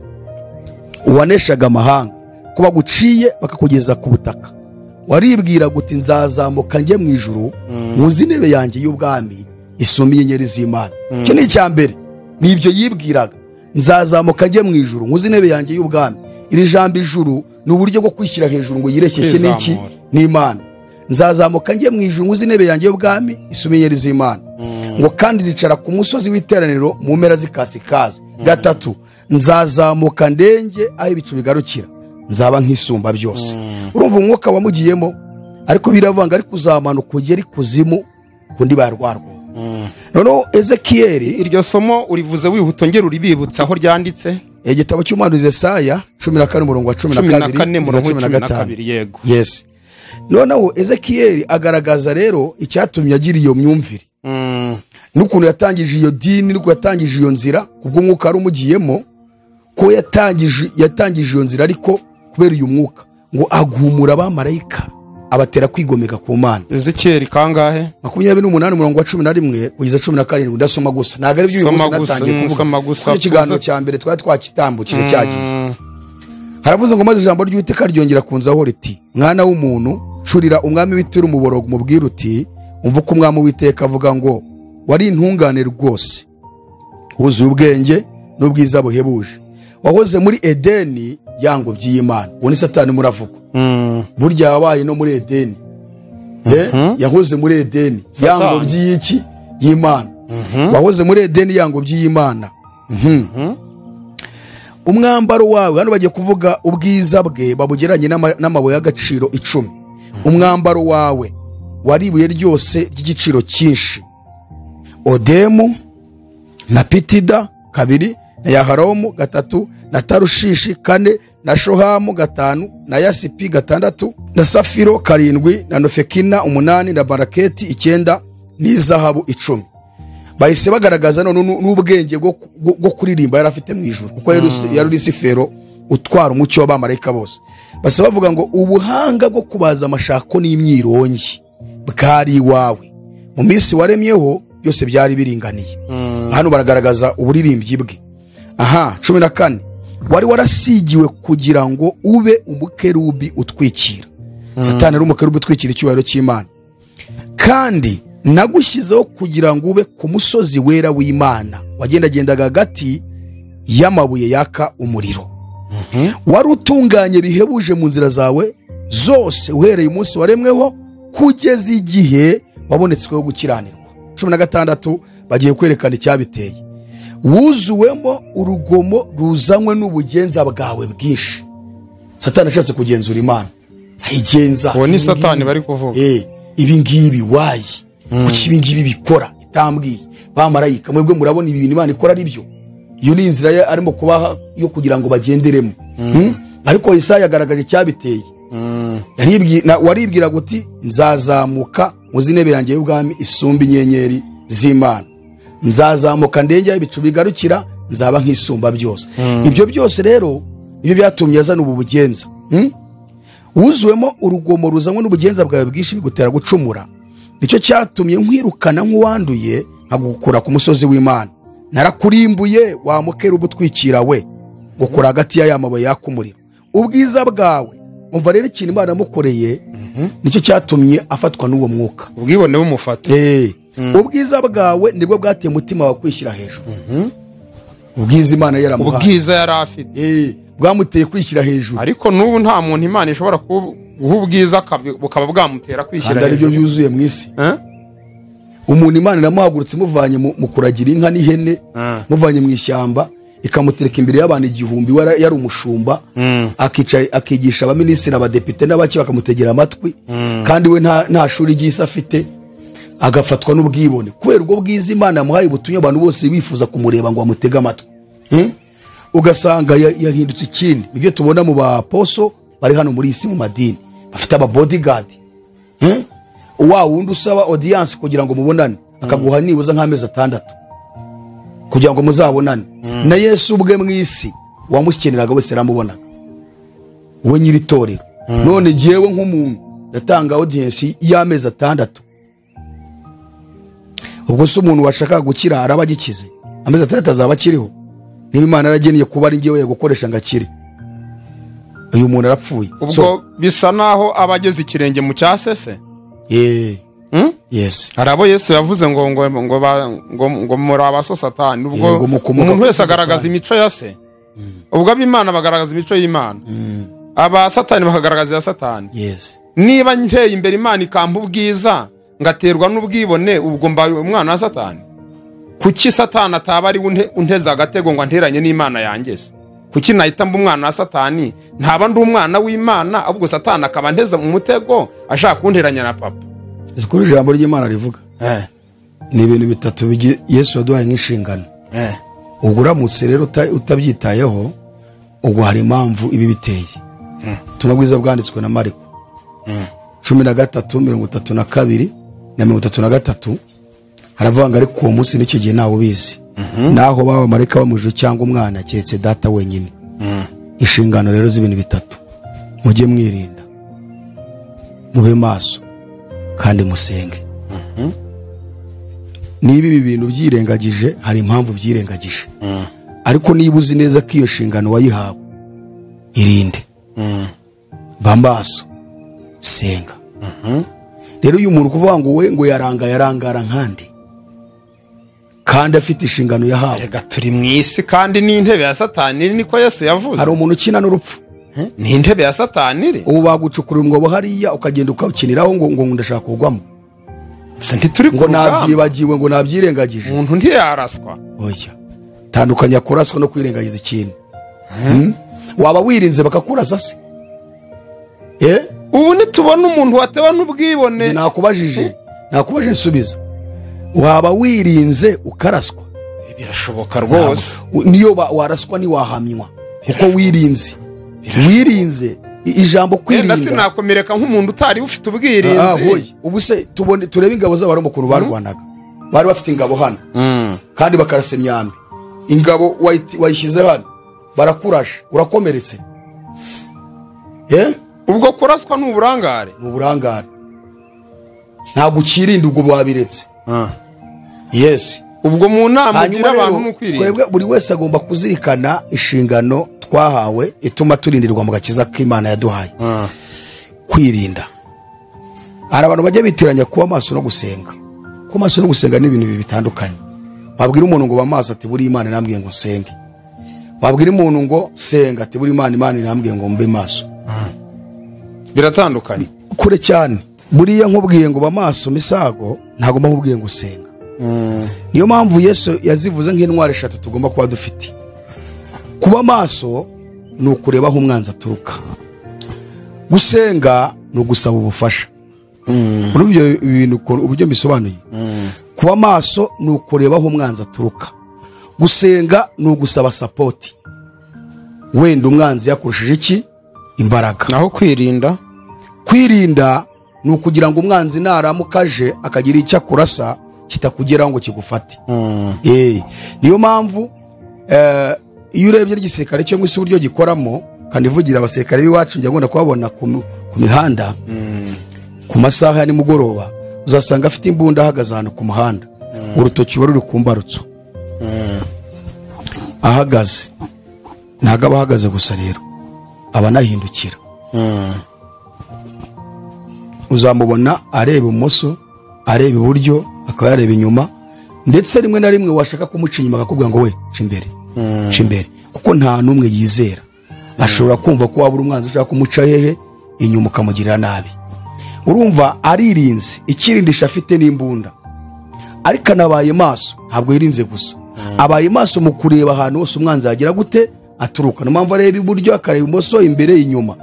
uwaneshaga amahanga, ko baguciye bakakugeza ku butaka, waribwira guti nzazamuka njye mu ijuru, nkuzi intebe yanjye y'ubwami isumba inyenyeri z'Imana. Icyo ni icya mbere, nibyo yibwiraga, nzazamuka njye mu ijuru nkuzi intebe yanjye y'ubwami. Iri jambo ijuru ni uburyo bwo kwishyira hejuru ngo yireshyeshye n'iki n'Imana. Nzazamuka njye mu ijuru nkuzi intebe yanjye y'ubwami isumba inyenyeri z'Imana. Ngo kandi zicara ku musozi w'iteraniro mu mpera z'ikasikazi. Gatatu, nzazamuka ndenge aho ibicu bigarukira, nzaba nk'isumba byose. Urumva umwuka wamugiyemo, ariko biravanga ari kuzamanuka ugera ikuzimu kundi barwarwo. Noneho Ezekiel, iryo somo urivuze wihuta ngera uribibutsa aho ryanditse. Igitabo cy'umuhanuzi Yesaya 14 umurongo wa 12 umurongo wa 12. Yego. Yes. Noneho Ezekiel agaragaza rero icyatumye agira iyo myumvire. N'ukuntu yatangije iyo dini, n'ukuntu yatangije iyo nzira kubwo umwuka wari umugiyemo, ko yatangije iyo nzira ariko kubera uyu mwuka ngo agumura abamarayika abatera kwigomeka ku Mana. Ezekiel kangahe? 28 umurongo wa 11 kugeza 17. Ndasoma gusa, ntabwo ari byo uyu munsi natangiye kuvuga. Ikiganiro cya mbere twari twakitambukije cyagiye. Haravuze ngo maze ijambo ry'Uwiteka ryongera kunzaho riti, mwana w'umuntu, curira umwami w'Itiro umuborogo umubwira uti, umva uko umwami w'Uwiteka avuga ngo wari intungane rwose, wuzuye ubwenge n'ubwiza buhebuje, wahoze muri Edeni yangobyi y'Imana. Uwo ni Satani muravugwa. Burya wabaye no muri Edeni. Yahoze muri Edeni yangobyi y'iki y'Imana. Wahoze muri Edeni yangobyi y'Imana. Umwambaro wawe, hano bagiye kuvuga ubwiza bwe babugeranye n'amabuye y'agaciro 10. Umwambaro wawe wari ibuye ryose ry'igiciro cyinshi, odemu, Na Pitida 2, na Yaharomu 3, na Tarushishi 4, na Shohamu 5, na Yasipi 6, na Safiro 7, na Nofekina 8, na Baraketi 9, n'izahabu 10. Bahise bagaragaza none n'ubwenge bwo kuririmba yari afite mu ijuru, kuko yari Lusifero utwara umucyo w'abamarayika bose. Base bavuga ngo ubuhanga bwo kubaza amashako n'imyirongi bwari iwawe, mu minsi waremyeho byose byari biringaniye. Hano baragaragaza uburirimbyi bwe. Aha 14, wari warasigiwe kugira ngo ube umukerubi utwikira. Satani ari umukerubi utwikira icyubahiro cy'Imana. Kandi nagushyizeho kugira ngo ube ku musozi wera w'Imana, wagendagendaga hagati y'amabuye yaka umuriro. Wari utunganye bihebuje mu nzira zawe zose uhereye umunsi waremweho kugeza igihe wabonetsweho gukiranirwa. 16, bagiye kwerekana icyabiteye. Wuzuwemo urugomo ruzanywe n'ubugenza bwawe bwinshi. Satani ashatse kugenzura Imana, ayigenza. Uwo ni Satani bari kuvuga. Ibi ngibi wayi, kuki ibi ngibi bikora itambwiye bamarayika mwebwe murabona ibi bintu Imana ikora ari byo. Iyo ni inzira ye arimo kubaha yo kugira ngo bagenderemo. Ariko Isaya yagaragaje icyabiteye. Waribwira guti nzazamuka muzi intebe yanjye y'ubwami isumba inyenyeri z'Imana, nzazamuka ndenge ibicu bigarukira, nzaba nk'isumba byose. Ibyo byose rero ibyo byatumye azana ubu bugenza. Wuzuwemo urugomo ruzanywe n'ubugenza bwawe bwinshi bigutera gucumura. Nicyo cyatumye nkwirukana nk'uwanduye, nkagukura ku musozi w'Imana. Narakurimbuye wa mukerubi utwikira we, ngukura hagati y'aya mabuye yaka umuriro. Ubwiza bwawe, umva rero ikintu Imana yamukoreye, nicyo cyatumye afatwa n'uwo mwuka. Ubwibone bumufata. Ubwiza bwawe nibwo bwateye umutima wawe kwishyira hejuru. Ubwiza Imana yaramuhaye. Ubwiza yari afite. Bwamuteye kwishyira hejuru. Ariko n'ubu nta muntu Imana ishobora guha ubwiza bukaba bwamutera kwishyira hejuru. Kandi aribyo byuzuye mu isi. Umuntu Imana iramuhagurutse imuvanye mu kuragira inka n'ihene, muvanye mu ishyamba, ikamutereka imbere y'abantu 1000, yari umushumba, akigisha abaminisitiri, abadepite n'abaki bakamutegera amatwi, kandi we nta shuri ry'isi afite, agafatwa n'ubwibone. Kubera ubwo bwiza Imana yamuhaye ubutumwa, abantu bose bifuza kumureba ngo bamutege amatwi. Ugasanga yahindutse ikindi. Nibyo tubona mu baposo bari hano muri isi mu madini, bafite aba bodyguard. Wa wundi usaba audience kugira ngo mubonane, akaguha nibuza nk'amezi 6 kugira ngo muzabonane. Na Yesu ubwe mu isi wamukeneraga wese aramubonaga, we nyiri torero. None jewe nk'umuntu ndatanga audience y'amezi 6. Ubwo se umuntu washaka gukira araba agikize? Amezi 6 azaba akiriho? Niba Imana yarageniye kuba ari njyewe gukoresha ngakire, uyu muntu arapfuye. Ubwo bisa naho abageze ikirenge mu cyasese. Yes. Hari abo Yesu yavuze ngo ngo ngo ngo ngo muri abaso Satani. Ubwo umuntu wese agaragaza imico ya se. Ubwo ab'Imana bagaragaza imico y'Imana, aba Satani bakagaragaza ya Satani. Niba nteye imbere Imana ikampa ubwiza ngaterwa n'ubwibone, ubwo mbaye umwana wa Satani. Kuki Satani ataba ari unteza agatego ngo anteranye n'Imana yanjye se? Kuki nahita mba umwana wa Satani, ntaba ndi umwana w'Imana, ahubwo Satani akaba nteza mu mutego ashaka kunteranya na papa? Kuri ijambo ry'Imana rivuga ni ibintu bitatu Yesu yaduhaye nk'inshingano. Ubwo uramutse rero utabyitayeho, ubwo hari impamvu ibi biteye. Ubutumwa bwiza bwanditswe na Mariko 13:32 na 33, haravuga ngo ariko uwo munsi n'icyo gihe ntawe ubizi, naho baba abamarayika bo mu ijuru cyangwa umwana, keretse data wenyine. Inshingano rero z'ibintu bitatu: mujye mwirinda, mube maso, kandi musenge. Niba ibi bintu byirengagije, hari impamvu byirengagije. Ariko niba uzi neza ko iyo nshingano wayihawe, irinde, ba maso, senga. Rero uyu muntu kuvuga ngo we ngo yaranga yarangara nkandi, kandi afite inshingano yahawe. Erega turi mu isi kandi ni intebe ya Satani iri, niko Yesu yavuze. Hari umuntu ukina n'urupfu. Ni intebe ya Satani iri. Ubu bagucukura umwobo hariya ukagenda ukawukiniraho ngo ngo ndashaka kugwamo. Gusa ntituri ngo nabyibagiwe, ngo nabyirengagije. Umuntu ntiyaraswa. Oya. Tandukanya kuraswa no kwirengagiza ikintu. Waba wirinze bakakurasa se? Ubu nitubona umuntu watewe n'ubwibone. Nakubajije nsubiza. Waba wirinze ukaraswa? Birashoboka rwose. Niyo waraswa ntiwahamywa kuko wirinze. Wirinze ijambo kwirinda. Wenda sinakomereka nk'umuntu utari ufite ubwirinzi. Ubu se tubone turebe ingabo z'Abaroma ukuntu barwanaga. Bari bafite ingabo hano kandi bakarasa imyambi. Ingabo wayishyize hano barakurashe, urakomeretse. Ubwo kuraswa ni uburangare. Ni uburangare. Ntabwo ukirinda ubwo wabiretse. Yes. Ubwo mu nama ugira abantu ni ukwirinda. Twebwe buri wese agomba kuzirikana inshingano twahawe ituma turindirwa mu gakiza k'Imana yaduhaye. Kwirinda. Hari abantu bajya bitiranya kuba maso no gusenga. Kuba maso no gusenga ni ibintu bitandukanye. Wabwira umuntu ngo ba maso ati buri Imana irambwiye ngo senge. Wabwira umuntu ngo senga ati buri Imana irambwiye ngo mbe maso. Biratandukanye. Kure cyane. Buriya nkubwiye ngo ba maso misago ntago nkubwiye ngo senga. Niyo mpamvu Yesu yazivuze nk'intwaro eshatu tugomba kuba dufite. Kuba maso ni ukureba aho umwanzi aturuka. Gusenga ni ugusaba ubufasha. Muri ibyo bintu uburyo mbisobanuye. Kuba maso ni ukureba aho umwanzi aturuka. Gusenga ni ugusaba support. Wenda umwanzi yakurushije iki? Imbaraga. Naho kwirinda? Kwirinda ni ukugira ngo umwanzi naramukaje akagira icyo akurasa kitakugeraho ngo kigufate. Niyo mpamvu iyo urebye igisirikare cyo mu isi uburyo gikoramo, kandi ivugira abasirikare b'iwacu njya ngunda kubabona ku mihanda ku masaha ya nimugoroba, uzasanga afite imbunda ahagaze ahantu ku muhanda, urutoki ruri ku mbarutso. Ahagaze. Ntago aba ahagaze gusa rero, aba anahindukira. Uzamubona areba ibumoso, areba iburyo, akaba yareba inyuma, ndetse rimwe na rimwe washaka kumuca inyuma akakubwira ngo we ca imbere, ca imbere, kuko nta n'umwe yizera. Ashobora kumva ko wabura umwanzi ushaka kumuca hehe inyuma ukamugirira nabi. Urumva aririnze, ikirindisha afite n'imbunda, ariko anabaye maso. Ntabwo yirinze gusa, abaye maso mu kureba ahantu hose umwanzi yagira gute aturuka. Niyo mpamvu areba iburyo, akareba ibumoso, imbere, inyuma,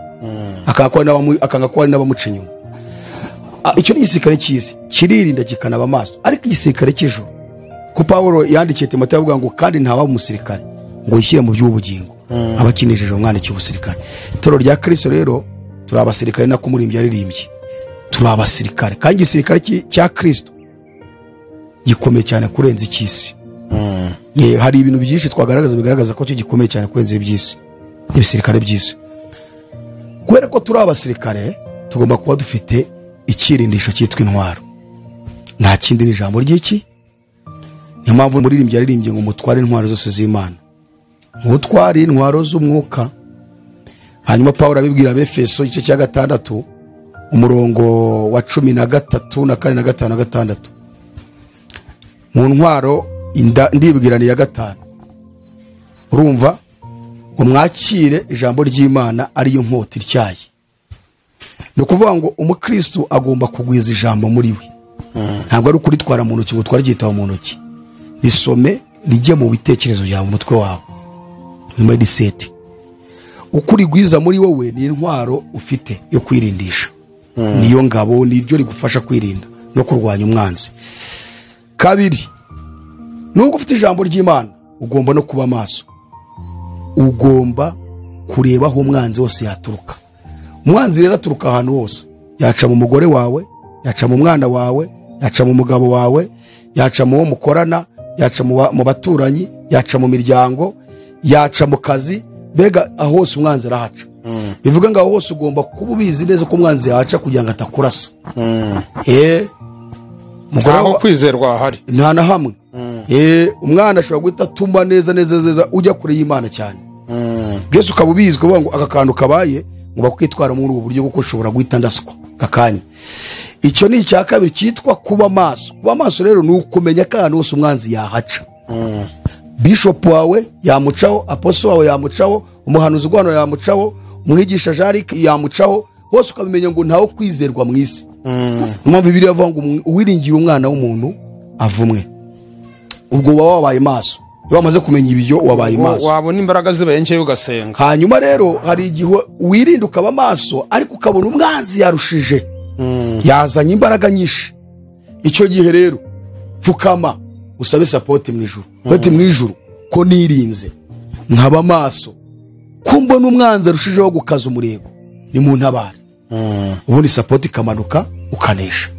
akanga ko hari n'abamuca inyuma. Icyo ni igisirikare cyiza, kiririnda kikanaba maso. Ariko igisirikare cy'ijuru, ko Pawulo yandikiye Timoteyo avuga ngo kandi ntawaba umusirikare ngo yishyire mu by'ubugingo, aba akinejeje umwana cy'ubusirikare. Itorero rya Kristo rero turi abasirikare, nako umuririmbyi yaririmbye, turi abasirikare. Kandi igisirikare cya Kristo gikomeye cyane kurenza icy'isi. Hari ibintu byinshi twagaragaza bigaragaza ko cyo gikomeye cyane kurenza iby'isi, ibisirikare by'isi. Kubera ko turi abasirikare, tugomba kuba dufite ikirindisho cyitwa intwaro. Nta kindi ni ijambo ry'iki. Niyo mpamvu umuririmbyi yaririmbye ngo mutware intwaro zose z'Imana, mutware intwaro z'umwuka. Hanyuma Pawulo abibwira Abefeso igice cya 6 umurongo wa 13 na 4 na 5 na 6. Mu ntwaro ndibwira ni ya 5. Urumva ngo mwakire ijambo ry'Imana ariyo nkota ityaye. Ni ukuvuga ngo umukristo agomba kugwiza ijambo muri we. Ntabwo ari ukuritwara mu ntoki ngo utware igitabo mu ntoki. Risome rijye mu bitekerezo byawe, mu mutwe wawe, mu mindset. Uko urigwiza muri wowe ni intwaro ufite yo kwirindisha. Niyo ngabo, niryo rigufasha kwirinda no kurwanya umwanzi. Kabiri, nubwo ufite ijambo ry'Imana ugomba no kuba maso. Ugomba kureba aho umwanzi wose yaturuka. Umwanzi rero aturuka ahantu hose. Yaca mu mugore wawe, yaca mu mwana wawe, yaca mu mugabo wawe, yaca mu wo mukorana, yaca mu baturanyi, yaca mu miryango, yaca mu kazi. Mbega aho hose umwanzi arahaca. Bivuga ngo aho hose ugomba kuba ubizi neza ko umwanzi yahaca kugira ngo atakurasa. Aho kwizerwa hari nta na hamwe. Umwana ashobora guhita atuma neza neza neza ujya kure y'Imana cyane. Byose ukaba ubizi kuvuga ngo aka kantu kabaye ngo bakwitwara muri ubu buryo kuko ushobora guhita ndaswa kakanya. Icyo ni icya kabiri cyitwa kuba maso. Kuba maso rero ni ukumenya ko ahantu hose umwanzi yahaca. Bishop wawe yamucaho, apostle wawe yamucaho, umuhanuzi ugwano yamucaho, umwigisha Jaric yamucaho, hose ukabimenya ngo ntawo kwizerwa mu isi. Impamvu Bibiliya ivuga ngo uwiringira umwana w'umuntu avumwe. Ubwo uba wabaye maso. Iyo wamaze kumenya ibyo wabaye maso, wabona imbaraga zibaye nke ugasenga. Hanyuma rero hari igihe wirinda ukaba maso, ariko ukabona umwanzi yarushije, yazanye imbaraga nyinshi. Icyo gihe rero pfukama Usabe support mu ijuru. Ati mu ijuru ko nirinze nkaba maso, ko mbona umwanzi arushijeho gukaza umurego, ni mu ntabare. Ubundi support ikamanuka ukanesha.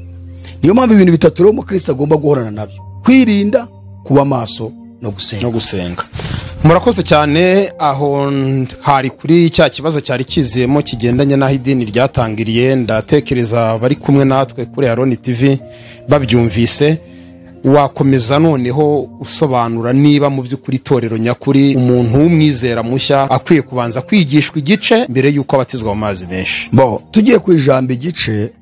Niyo mpamvu ibintu bitatu rero umukristo agomba guhorana nabyo: kwirinda, kuba maso no gusenga. No gusenga. Murakoze cyane. Aho hari kuri cya kibazo cyari kiziyemo kigendanye n'aho idini ryatangiriye. Ndatekereza bari kumwe natwe kuri Aroni TV babyumvise. Wakomeza noneho usobanura niba mu by'ukuri itorero nyakuri umuntu w'umwizera mushya akwiye kubanza kwigishwa igice mbere y'uko abatizwa mu mazi menshi. Bo tugiye ku ijambo igice,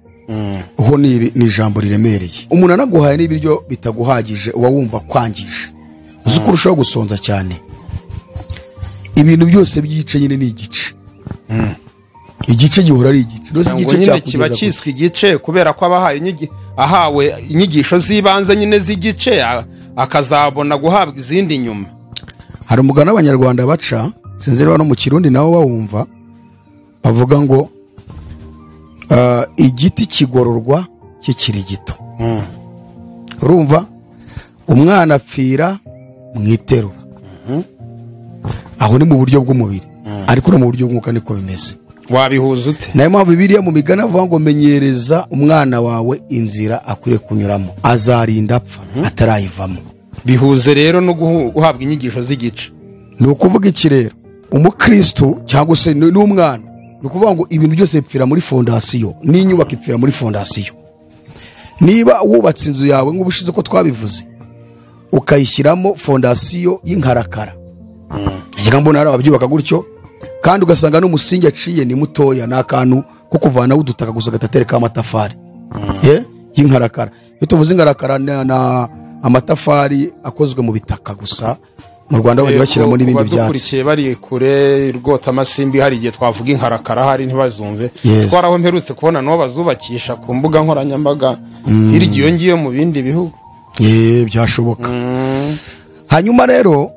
ho ni ijambo riremereye. Umuntu anaguhaye n'ibiryo bitaguhagije uba wumva kwangije, uzi ko urushaho gusonza cyane. Ibintu byose by'igice nyine ni igice. Igice gihora ari igice. Rwose igice nyine kiba kiswe igice kubera ko abahaye ahawe inyigisho z'ibanze nyine z'igice, akazabona guhabwa izindi nyuma. Hari umugani abanyarwanda baca, sinzi niba no mu Kirundi nabo bawumva, bavuga ngo igiti kigororwa kikiri gito. Urumva umwana apfira mu iterura. Aho ni mu buryo bw'umubiri, ariko no mu buryo bw'umwuka niko bimeze. Wabihuza ute? Nayo mpamvu Bibiliya mu migani avuga ngo menyereza umwana wawe inzira akwiriye kunyuramo, azarinda apfa atarayivamo. Bihuze rero no guhabwa inyigisho z'igice. Ni ukuvuga iki rero? Umukristo cyangwa se n'umwana, ni ukuvuga ngo ibintu byose bipfira muri fondasiyo, n'inyubako ipfira muri fondasiyo. Niba wubatse inzu yawe nk'ubushize ko twabivuze, ukayishyiramo fondasiyo y'inkarakara, ngira mbona hari ababyubaka gutyo, kandi ugasanga n'umusingi aciye ni mutoya, ni akantu ko kuvanaho udutaka gusa gatatereka amatafari y'inkarakara. Iyo tuvuze inkarakara na amatafari akozwe mu bitaka gusa. Mu Rwanda bajya bashyiramo n'ibindi byatsi. Badukurikiye bari kure rwota amasimbi, hari igihe twavuga inkarakara hari ntibazumve. Twaraho mperutse kubona nabo bazubakisha ku mbuga nkoranyambaga hirya iyo ngiyo mu bindi bihugu. Byashoboka. Hanyuma rero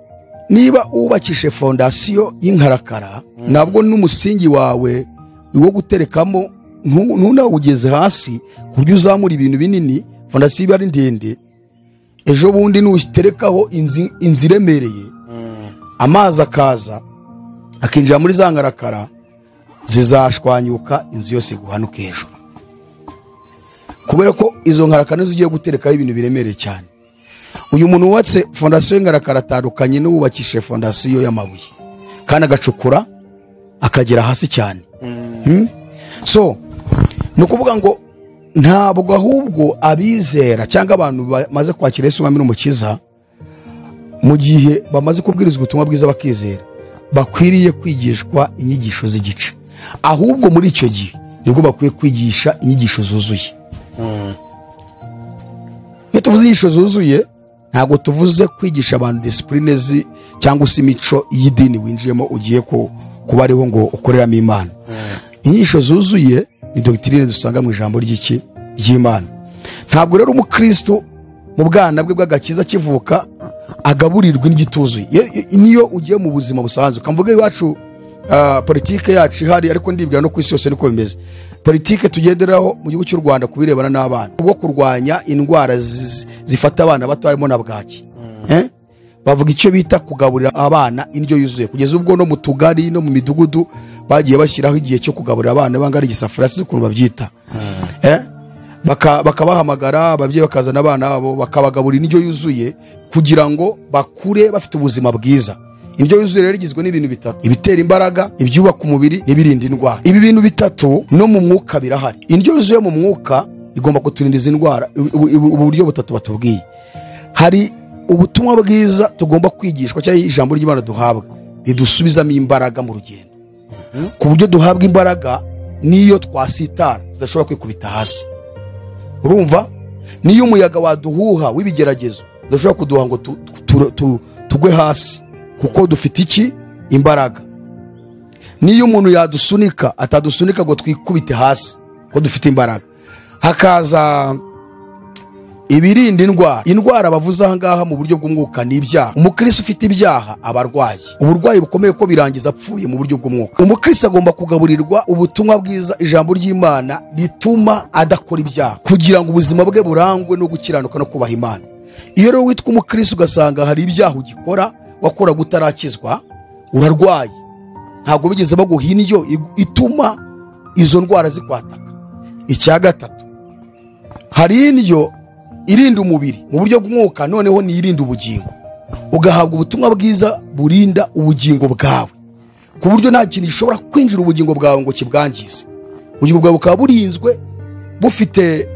niba wubakishe fondasiyo y'inkarakara, nabwo n'umusingi wawe wo guterekamo ntunawugeze hasi ku buryo uzamura ibintu binini, fondasiyo iba ari ndende, ejo bundi nuterekaho inzu iremereye, amazi akaza akinjira muri za nkarakara, zizashwanyuka inzu yose iguhanuka hejuru. Kubera ko izo nkarakara nizo ugiye guterekaho ibintu biremereye cyane. Uyu muntu wubatse fondasiyo y'inkarakara atandukanye n'uwubakishije fondasiyo y'amabuye, kandi agacukura akagera hasi cyane. So ni ukuvuga ngo ntabwo ahubwo abizera cyangwa abantu bamaze kwakira Yesu Umwami n'Umukiza, mu gihe bamaze kubwirizwa ubutumwa bwiza bakizera, bakwiriye kwigishwa inyigisho z'igice. Ahubwo muri icyo gihe nibwo bakwiye kwigisha inyigisho zuzuye. Iyo tuvuze inyigisho zuzuye, ntabwo tuvuze kwigisha abantu discipline cyangwa se imico y'idini winjiyemo ugiye kuba ariho ngo ukoreramo Imana. Inyigisho zuzuye ni doctrine dusanga mu ijambo ry'iki ry'Imana. Ntabwo rero umukristo mu bwana bwe bw'agakiza kivuka agaburirwa indyo ituzuye. Niyo ugiye mu buzima busanzwe, kamvuga iwacu politike yacu ihari, ariko ndibwira no ku isi yose niko bimeze. Politike tugenderaho mu gihugu cy'u Rwanda kubirebana n'abana, ubwo kurwanya indwara zifata abana bato harimo na bwaki. Bavuga icyo bita kugaburira abana indyo yuzuye, kugeza ubwo no mu tugari no mu midugudu bagiye bashyiraho igihe cyo kugaburira abana banga ari igisafuriya, sinzi ukuntu babyita. Bakabahamagara ababyeyi bakazana abana babo bakabagaburira indyo yuzuye kugira ngo bakure bafite ubuzima bwiza. Indyo yuzuye rero igizwe n'ibintu bitatu: ibitera imbaraga, ibyubaka umubiri n'ibirinda indwara. Ibi bintu bitatu no mu mwuka birahari. Indyo yuzuye mu mwuka igomba kuturinda izi ndwara. Uburyo butatu batubwiye. Hari ubutumwa bwiza tugomba kwigishwa cyangwa ijambo ry'Imana duhabwa ridusubizamo imbaraga mu rugendo, ku buryo duhabwa imbaraga niyo twasitara tudashobora kwikubita hasi. Urumva niyo umuyaga waduhuha w'ibigeragezo udashobora kuduha ngo tugwe hasi, kuko dufite iki? Imbaraga. Niyo umuntu yadusunika atadusunika ngo twikubite hasi, kuko dufite imbaraga. Hakaza ibirinda indwara. Indwara bavuze aha ngaha mu buryo bw'umwuka ni ibyaha. Umukristo ufite ibyaha aba arwaye uburwayi bukomeye ko birangiza apfuye mu buryo bw'umwuka. Umukristo agomba kugaburirwa ubutumwa bwiza, ijambo ry'Imana rituma adakora ibyaha, kugira ngo ubuzima bwe burangwe no gukiranuka no kubaha Imana. Iyo rero witwa umukristo ugasanga hari ibyaha ugikora wakoraga utarakizwa, urarwaye, ntabwo bigeze baguha indyo ituma izo ndwara zikwataka. Icya gatatu, hari indyo irinda umubiri mu buryo bw'umwuka, noneho ni irinda ubugingo, ugahabwa ubutumwa bwiza burinda ubugingo bwawe, ku buryo nta kintu gishobora kwinjira ubugingo bwawe ngo kibwangize. Ubugingo bwawe bukaba burinzwe, bufite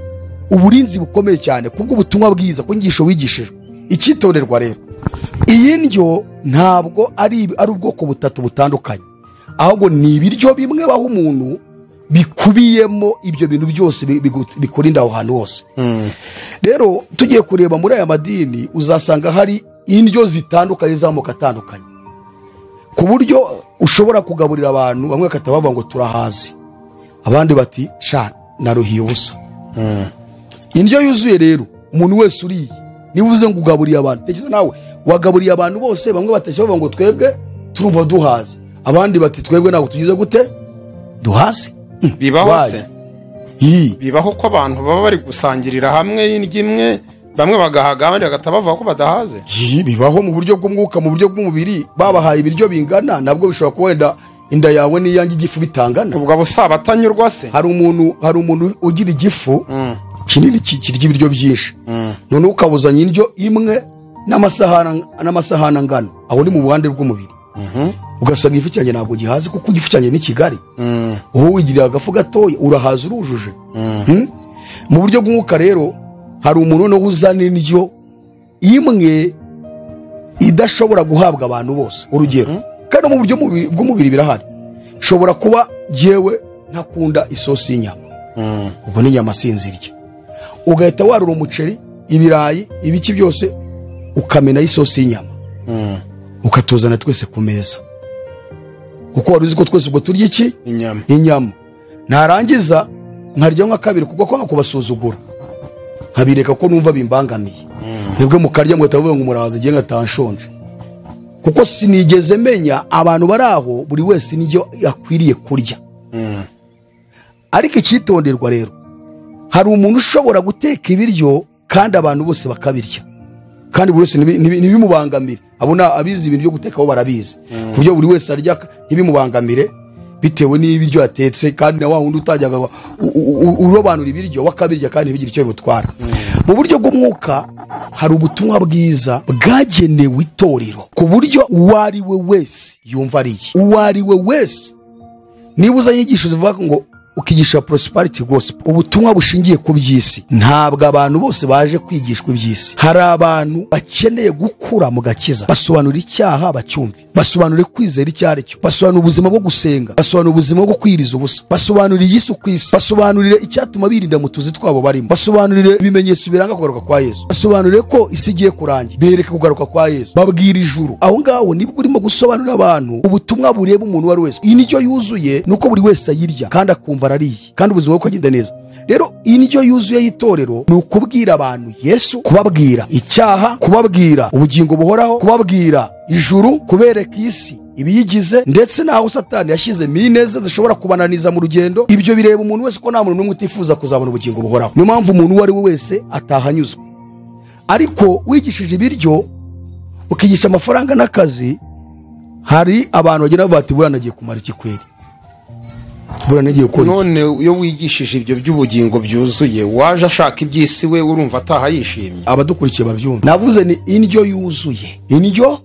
uburinzi bukomeye cyane kubw'ubutumwa bwiza, ku nyigisho wigishijwe. Icyitonderwa rero, iyi ndyo ntabwo ari ubwoko butatu butandukanye, ahubwo ni ibiryo bimwe baha umuntu bikubiyemo ibyo bintu byose bikurinda aho hantu hose. Rero tugiye kureba muri aya madini, uzasanga hari indyo zitandukanye z'amoko atandukanye, ku buryo ushobora kugaburira abantu bamwe bakata bavuga ngo turahazi, abandi bati sha naruhiye ubusa. Indyo yuzuye rero umuntu wese uriye, niba uvuze ngo ugaburiye abantu, tekereza nawe wagaburiye abantu bose, bamwe batashye bavuga ngo twebwe turumva duhaze, abandi bati twebwe ntabwo tugize gute duhaze. Bibaho se? Bibaho ko abantu baba bari gusangirira hamwe indyo imwe, bamwe bagahaga abandi bagata bavuga ko badahaze? Bibaho mu buryo bw'umwuka, mu buryo bw'umubiri, babahaye ibiryo bingana, nabwo bishobora kuba wenda inda yawe n'iyanjye igifu bitangana. Ubwo abo saba atanyurwa se? Hari umuntu ugira igifu kinini kirya ibiryo byinshi, none ukabuzanya indyo imwe n'amasahani angana, aho ni mu buhande bw'umubiri, ugasanga igifu cyanjye ntabwo gihaze, kuko igifu cyanjye ni kigari, wowe wigirira agafu gatoya urahaza urujuje. Mu buryo bw'umwuka rero hari umuntu noneho uzana indyo imwe idashobora guhabwa abantu bose. Urugero, kandi mu buryo bw'umubiri birahari, shobora kuba jyewe ntakunda isosi y'inyama, ubwo ni inyama sinzirya, ugahita warura umuceri, ibirayi, ibiki byose, ukamena isosi y'inyama, ukatuzana twese ku meza, kuko wari uzi ko twese ubwo turya iki? Inyama. Narangiza nkarya nka kabiri, kuko kwanga kubasuzugura nkabireka ko numva bimbangamiye, nibwo mukarya ngo tavuga ngo murahaze, ngiye ngatanshonje, kuko sinigeze menya abantu bari aho buri wese nijyo yakwiriye kurya. Ariko icyitonderwa rero, hari umuntu ushobora guteka ibiryo kandi abantu bose bakabirya, kandi buri wese ntibimubangamire. Abona abizi ibintu byo guteka bo barabizi, ku buryo buri wese arya ntibimubangamire bitewe n'ibiryo yatetse, kandi na wa wundi utajyaga urobanura ibiryo wakabirya kandi ntibigire icyo bimutwara. Mu buryo bw'umwuka hari ubutumwa bwiza bwagenewe itorero, ku buryo uwo ari we wese yumva ariye, uwo ari we wese. Niba uzanye inyigisho zivuga ngo ukigisha prosperity gospel, ubutumwa bushingiye ku by'isi, ntabwo abantu bose baje kwigishwa iby'isi. Hari abantu bakeneye gukura mu gakiza, basobanura icyaha bacyumve, basobanure kwizera icyo ari cyo, basobanura ubuzima bwo gusenga, basobanura ubuzima bwo kwiriza ubusa, basobanurire Yesu ku isi, basobanurire icyatuma birinda mu tuzi twabo barimo, basobanurire ibimenyetso biranga kugaruka kwa Yesu, basobanurire ko isi igiye kurangira, bereke kugaruka kwa Yesu, babwira ijuru. Aho ngaho nibwo urimo gusobanurira abantu ubutumwa bureba umuntu uwo ari wese. Indyo yuzuye nuko buri wese ayirya kandi akumva arariye, kandi ubuzima bukagenda neza. Rero indyo yuzuye y'itorero ni ukubwira abantu Yesu, kubabwira icyaha, kubabwira ubugingo buhoraho, kubabwira ijuru, kubereka isi ibiyigize, ndetse naho Satani yashyize mineze zishobora kubananiza mu rugendo. Ibyo bireba umuntu wese, ko nta muntu n'umwe utifuza kuzabona ubugingo buhoraho. Niyo mpamvu umuntu uwo ari we wese atahanyuzwe. Ariko wigishije ibiryo, ukigisha amafaranga n'akazi, hari abantu bagenda bavuga ati buriya nagiye kumara iki kweri, None iyo wigishije ibyo by'ubugingo byuzuye, waje ashaka iby'isi we urumva ataha yishimye? Abadukurikiye babyumva, navuze ni indyo yuzuye. Indyo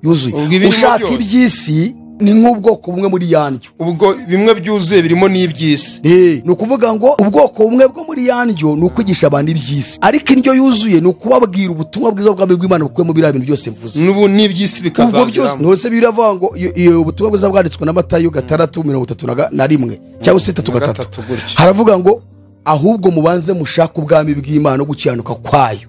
yuzuye, ushaka iby'isi ni nk'ubwoko bumwe muri yandyo. Ubwo bimwe byuzuye birimo n'iby'isi. Ni ukuvuga ngo ubwoko bumwe bwo muri yandyo ni ukwigisha abantu iby'isi, ariko indyo yuzuye ni ukubabwira ubutumwa bwiza bw'ubwami bw'Imana bukuye mu biriya bintu byose mvuze. N'ubu n'iby'isi bikazaziramo. Nose biravuga ngo ubutumwa bwiza bwanditswe na Matayo 6:31 cyangwa se 3:3, haravuga ngo ahubwo mubanze mushaka ubwami bw'Imana no gukiranuka kwayo,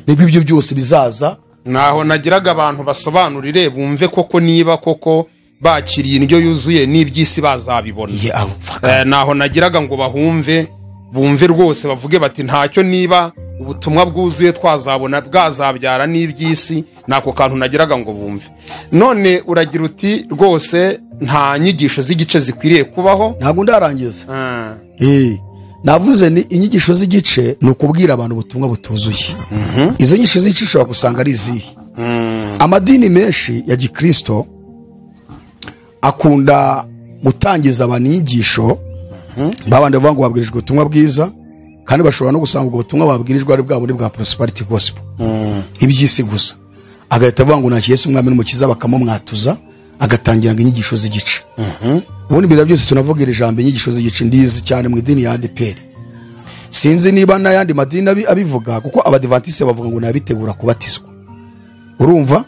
nibwo ibyo byose bizaza. Naho nagiraga abantu basobanurire bumve koko niba koko bakiriye indyo yuzuye n'iby'isi bazabibona. Naho nagiraga ngo bahumve, bumve rwose bavuge bati ntacyo, niba ubutumwa bwuzuye twazabona bwazabyara n'iby'isi. Nako kantu nagiraga ngo bumve. None uragira uti rwose nta nyigisho z'igice zikwiriye kubaho. Ntabwo ndarangiza. Navuze ni inyigisho z'igice ni ukubwira abantu ubutumwa butuzuye. Izo nyigisho z'igice ushobora gusanga ari izihe? Amadini menshi ya gikristo akunda gutangiza abantu inyigisho, babandi bavuga ngo babwirijwe ubutumwa bwiza, kandi bashobora no gusanga ubwo butumwa babwirijwe ari bwa bundi bwa prosperity gospel, iby'isi gusa. Agahita avuga ngo nta Yesu umwami n'umukiza, bakamumwatuza, agatangira ngo inyigisho z'igice. Ubundi mbere byose tunavuga iri jambo inyigisho z'igice ndizi cyane mu idini ya ADEPR. Sinzi niba n'ayandi madini abivuga, kuko abadivantiste bavuga ngo nabitegura kubatizwa. Urumva?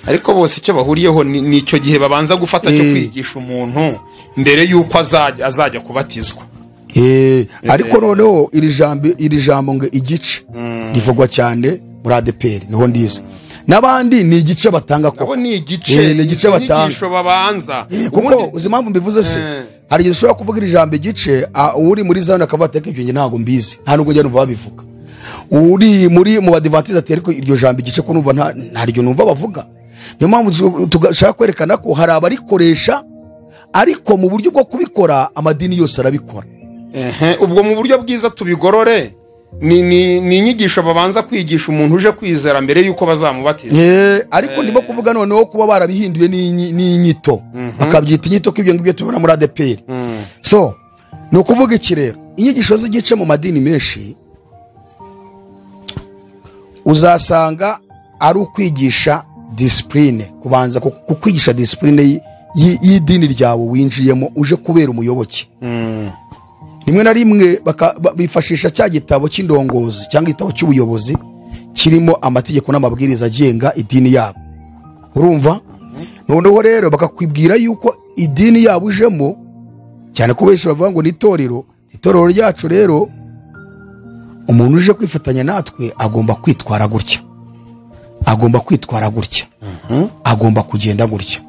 Ariko bose icyo bahuriyeho ni icyo gihe babanza gufata cyo kwigisha umuntu mbere yuko azajya kubatizwa. Ariko noneho iri jambo ngo igice rivugwa cyane muri ADEPR, niho ndizi. N'abandi ni igice batanga koko. Ni igice, ni igice batanga. Inyigisho babanza. Kuko uzi impamvu mbivuze se? Hari igihe ushobora kuvuga iri jambo igice, uri muri zone akavuga ati ibyo nge ntabwo mbizi, nta nubwo njya numva babivuga. Uri muri mu badivantiste ati ariko iryo jambo igice ko numva ntaryo numva bavuga. Niyo mpamvu tugashaka kwerekana ko hari abarikoresha, ariko mu buryo bwo kubikora amadini yose arabikora. Ubwo mu buryo bwiza tubigorore ni inyigisho babanza kwigisha umuntu uje kwizera mbere yuko bazamubatiza. Ariko ndimo kuvuga noneho kuba barabihinduye n'inyito, bakabyita inyito ko ibyo ngibyo tubona muri ADEPR. So ni ukuvuga iki rero, inyigisho z'igice mu madini menshi uzasanga ari ukwigisha discipline, kubanza kukwigisha discipline y'idini ryawe winjiyemo uje kubera umuyoboke. Rimwe na rimwe bifashisha cya gitabo cy'indongozi cyangwa igitabo cy'ubuyobozi kirimo amategeko n'amabwiriza agenga idini yabo. Urumva? Noneho rero bakakwibwira yuko idini yabo ujemo, cyane ko benshi bavuga ngo ni itorero, itorero ryacu rero umuntu uje kwifatanya natwe agomba kwitwara gutya, agomba kwitwara gutya, agomba kugenda gutya.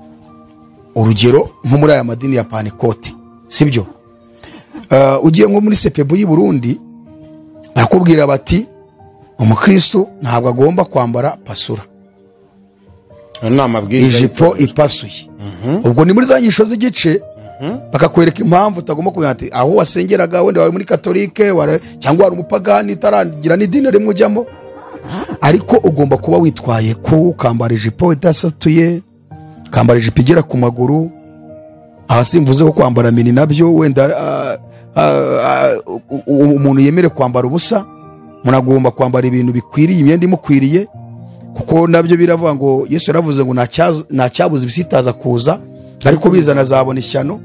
Urugero nko muri aya madini ya Pantekote, sibyo? Ugiye nko muri sepebu y'i Burundi barakubwira bati umukristo ntabwo agomba kwambara pasura, ijipo ipasuye. Ubwo ni muri za nyigisho z'igice, bakakwereka impamvu utagomba kumenya ati aho wasengeraga wenda wari muri katolike cyangwa wari umupagani utarangira n'idini rimwe ujyamo, ariko ugomba kuba witwaye ko ukambara ijipo idasatuye, ukambara ijipo igera ku maguru. Aha simvuze ko kwambara mini nabyo wenda umuntu yemere kwambara ubusa, umuntu agomba kwambara ibintu bikwiriye, imyenda imukwiriye, kuko nabyo biravuga ngo Yesu yaravuze ngo nta cyabuze ibisitaza kuza, ariko bizana azabona ishyano.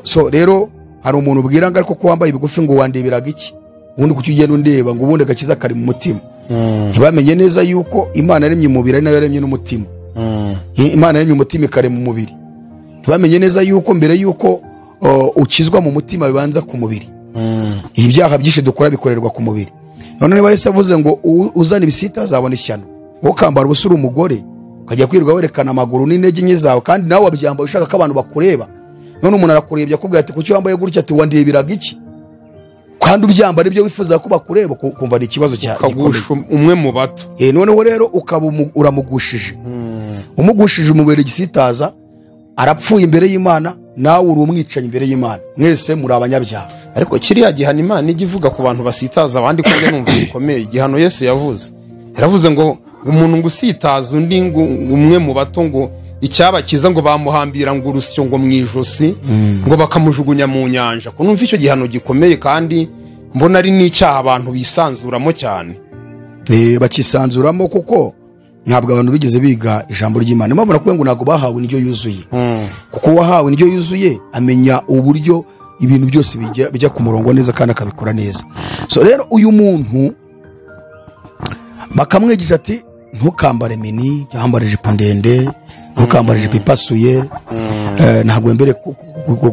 So rero hari umuntu ubwira ngo ariko ko wambaye ibigufi ngo wandeberaga iki, ubundi kuki ugenda undeba ngo ubundi agakiza kari mu mutima. Ntibamenye neza yuko Imana yaremye umubiri ari nayo yaremye n'umutima. Imana yaremye umutima ikarema umubiri. Ntibamenye neza yuko mbere yuko ukizwa mu mutima bibanza ku mubiri. Ibyaha byinshi dukora bikorerwa ku mubiri. None niba Yesu avuze ngo uzana ibisita azabona ishyano, wowe ukambara ubusa uri umugore ukajya kwirirwa werekana amaguru n'intege nke zawe, kandi nawe wabyambaye ushaka ko abantu bakureba, none umuntu arakurebye akubwira ati kuki wambaye gutya, ati wandeberaga iki, kandi ubyambara ibyo wifuza ko bakureba, kumva ni ikibazo gikomeye. Umwe mu bato. Noneho rero ukaba uramugushije, umugushije umubere igisitaza, arapfuye imbere y'Imana, nawe uri umwicanyi imbere y'Imana, mwese muri abanyabyaha. Ariko kiriya gihano Imana ijya ivuga ku bantu basitaza abandi ko njye numva bikomeye. Igihano Yesu yavuze, yaravuze ngo umuntu ngo usitaza undi ngo umwe mu bato ngo icyabakiza ngo bamuhambira ngo urusyo ngo mu ijosi ngo bakamujugunya mu nyanja. Ko numva icyo gihano gikomeye, kandi mbona ari n'icyaha abantu bisanzuramo cyane. Bakisanzuramo kuko ntabwo abantu bigeze biga ijambo ry'Imana. Impamvu nakubwiye ngo ntabwo bahawe indyo yuzuye, kuko uwahawe indyo yuzuye amenya uburyo ibintu byose bijya ku murongo neza kandi akabikora neza. So rero uyu muntu bakamwigisha ati ntukambare mini, cyangwa ijipo ndende, ntukambare ijipo ipasuye, ntabwo wemere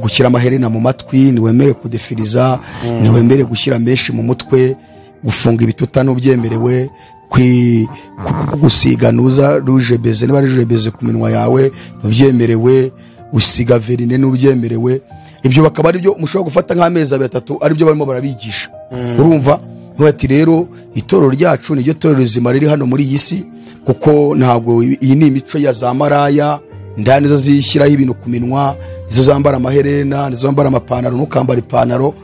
gushyira amaherena mu matwi, ntiwemere kudefiriza, ntiwemere gushyira menshi mu mutwe, gufunga ibituta n'ubyemerewe, gusiga nuza rouge beze niba rouge beze ku minwa yawe ntubyemerewe, gusiga verine n'ubyemerewe. Ibyo bakaba ari byo mushobora gufata nk'amezi abiri atatu ari byo barimo barabigisha. Urumva? Ati rero itorero ryacu niryo torero rizima riri hano muri iyi si, kuko ntabwo iyi ni imico ya za maraya, ndani zo zishyiraho ibintu ku minwa, nizo zambara amaherena, nizo zambara amapantaro, ntukambara ipantaro.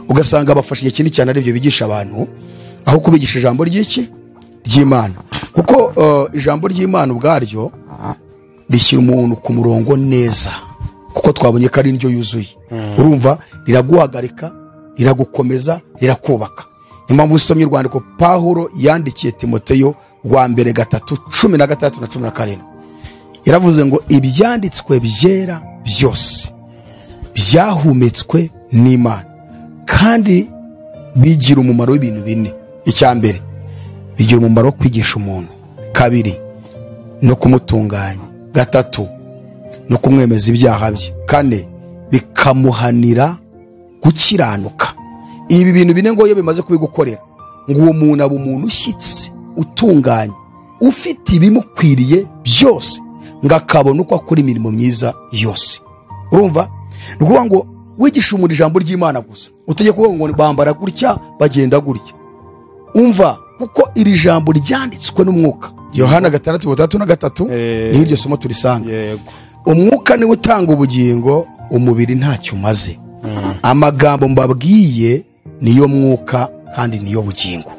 Ugasanga bafashe igihe kinini cyane aribyo bigisha abantu, aho kubigisha ijambo ry'iki ry'Imana. Kuko ijambo ry'Imana ubwaryo rishyira umuntu ku murongo neza, kuko twabonye ko ari indyo yuzuye. Urumva riraguhagarika, riragukomeza, rirakubaka. Niyo mpamvu usomye urwandiko Pawulo yandikiye Timoteyo rwa mbere 3:16 na 17, yaravuze ngo ibyanditswe byera byose byahumetswe n'Imana kandi bigira umumaro w'ibintu bine. Icya mbere, bigira umumaro wo kwigisha umuntu. Kabiri, no kumutunganya. Gatatu, no kumwemeza ibyaha bye. Kane, bikamuhanira gukiranuka. Ibi bintu bine ngo iyo bimaze kubigukorera, ngo uwo muntu aba umuntu ushyitse, utunganye, ufite ibimukwiriye byose, ngo akabona uko akora imirimo myiza yose. Urumva? Ni ukuvuga ngo wigisha umuntu ijambo ry'Imana gusa, utajya kuvuga ngo bambara gutya, bagenda gutya. Umva, kuko iri jambo ryanditswe n'umwuka. Yohana 6:63 ni iryo somo turisanga. Yego. Umwuka niwe utanga ubugingo, umubiri ntacyo umaze. Amagambo mbabwiye niyo mwuka kandi niyo bugingo.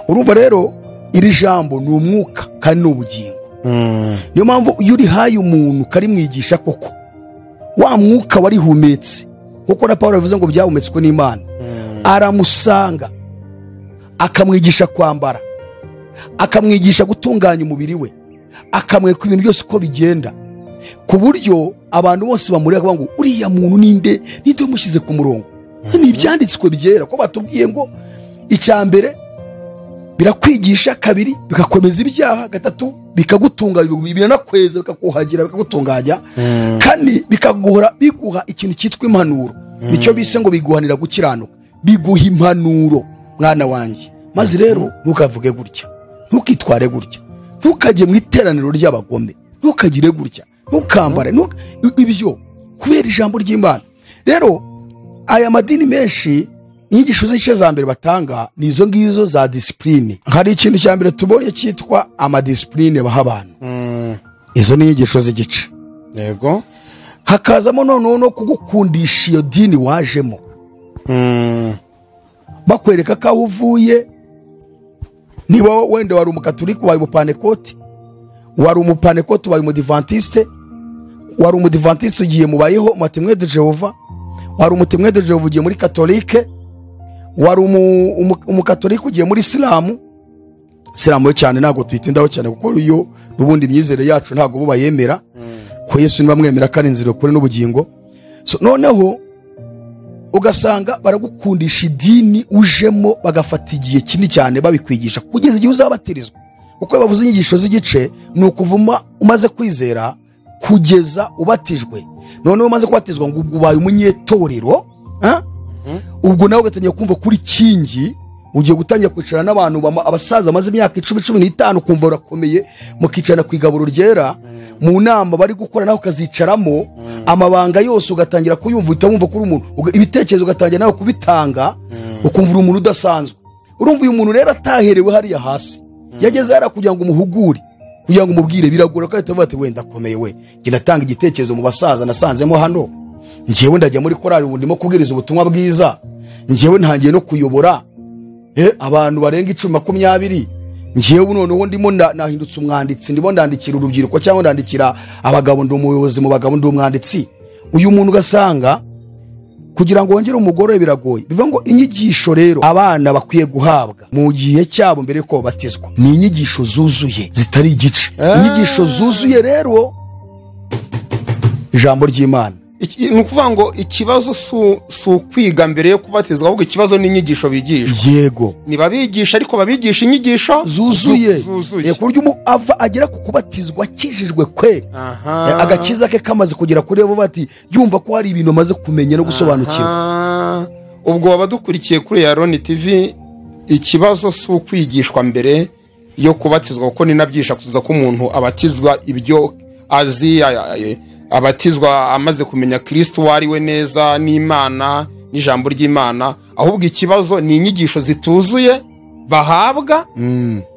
Urumva rero iri jambo ni umwuka kandi ni ubugingo. Niyo mpamvu iyo urihaye umuntu karimwigisha koko, wa mwuka warihumetse, kuko na Pawulo yavuze ngo byahumetswe n'Imana, aramusanga akamwigisha kwambara, akamwigisha gutunganya umubiri we, akamwereka ibintu byose uko bigenda, ku buryo abantu bose bamureba ngo uriya muntu ninde, ninde wamushyize ku murongo. Ni ibyanditswe byera, ko batubwiye ngo icya mbere birakwigisha, kabiri bikakomeza ibyaha, gatatu bikagutunga, biranakweza, bikakuhagira, bikagutunganya, kane bikaguhora biguha ikintu cyitwa impanuro. Nicyo bise ngo biguhanira gukiranuka, biguha impanuro mwana wanjye. Maze rero ntukavuge gutya, ntukitware gutya, ntukajye mu iteraniro ry'abagome, ntukagire gutya, ntukambare ibyo, kubera ijambo ry'Imana. Rero aya madini menshi, inyigisho z'igice za mbere batanga ni izo ngizo za discipline. Hari ikintu cya mbere tubonye cyitwa amadiscipline baha abantu. Izo ni inyigisho z'igice. Yego. Hakazamo noneho no kugukundisha iyo dini wajemo. Bakwereka ko aho uvuye, niba wenda wari umukatolika ubaye umupanekoti, wari umupanekoti ubaye umudivantiste, wari umudivantiste ugiye mubayeho Matimwe de Jehova, wari umutimwe de Jehova ugiye muri katolike, wari umukatolika ugiye muri Isilamu. Isilamu yo cyane ntabwo tuyitindaho cyane, kuko iyo n'ubundi imyizere yacu ntabwo bo bayemera, ko Yesu niba mwemera ko ari inzira, ukuri n'ubugingo. So noneho ugasanga baragukundisha idini ujemo, bagafata igihe kinini cyane babikwigisha kugeza igihe uzabatirizwa. Kuko bavuze inyigisho z'igice ni ukuvuma umaze kwizera kugeza ubatijwe. Noneho umaze kubatizwa ngo ubaye umunyetorero, ubwo nawe ugatangira kumva kuri kingi, ugiye gutangira kwicarana n'abantu abasaza bamaze imyaka 10, 15, ukumva urakomeye, mukicarana ku igaburo ryera, mu nama bari gukora nawe ukazicaramo, amabanga yose ugatangira kuyumva, uhita wumva kuri umuntu, ibitekerezo ugatangira nawe kubitanga, ukumva uri umuntu udasanzwe. Urumva uyu muntu rero ataherewe hariya hasi, yageze hariya kugira ngo umuhugure, kugira ngo umubwire, biragora ko ahita avuga ati wenda akomeye we, njye natanga igitekerezo mu basaza nasanzemo hano, njyewe ndajya muri korali ubu ndimo kubwiriza ubutumwa bwiza, njyewe ntangiye no kuyobora abantu barenga 10, 20, njyewe noneho ndimo nahindutse umwanditsi, ndimo ndandikira urubyiruko cyangwa ndandikira abagabo, ndi umuyobozi mu bagabo, ndi umwanditsi. Uyu muntu ugasanga kugira ngo wongere umugore biragoye. Bivuga ngo inyigisho rero abana bakwiye guhabwa mu gihe cyabo mbere yuko babatizwa ni inyigisho zuzuye, zitari igice. Inyigisho zuzuye rero ijambo ry'Imana. Ni ukuvuga ngo ikibazo si ukwiga mbere yo kubatizwa, ahubwo ikibazo ni inyigisho bigishwa. Yego. Nibabigisha ariko babigisha inyigisho zuzuye. Ku buryo ava agera ku kubatizwa akijijwe kweri. Agakiza ke kamaze kugera kuri bo, bati yumva ko hari ibintu amaze kumenya no gusobanukirwa. Ubwo abadukurikiye kuri Yaroni TV, ikibazo si ukwigishwa mbere yo kubatizwa, kuko ni nabyisha kuza ko umuntu abatizwa ibyo azi, abatizwa amaze kumenya Kristo uwo ari we neza n'Imana n'ijambo ry'Imana, ahubwo ikibazo ni inyigisho zituzuye bahabwa,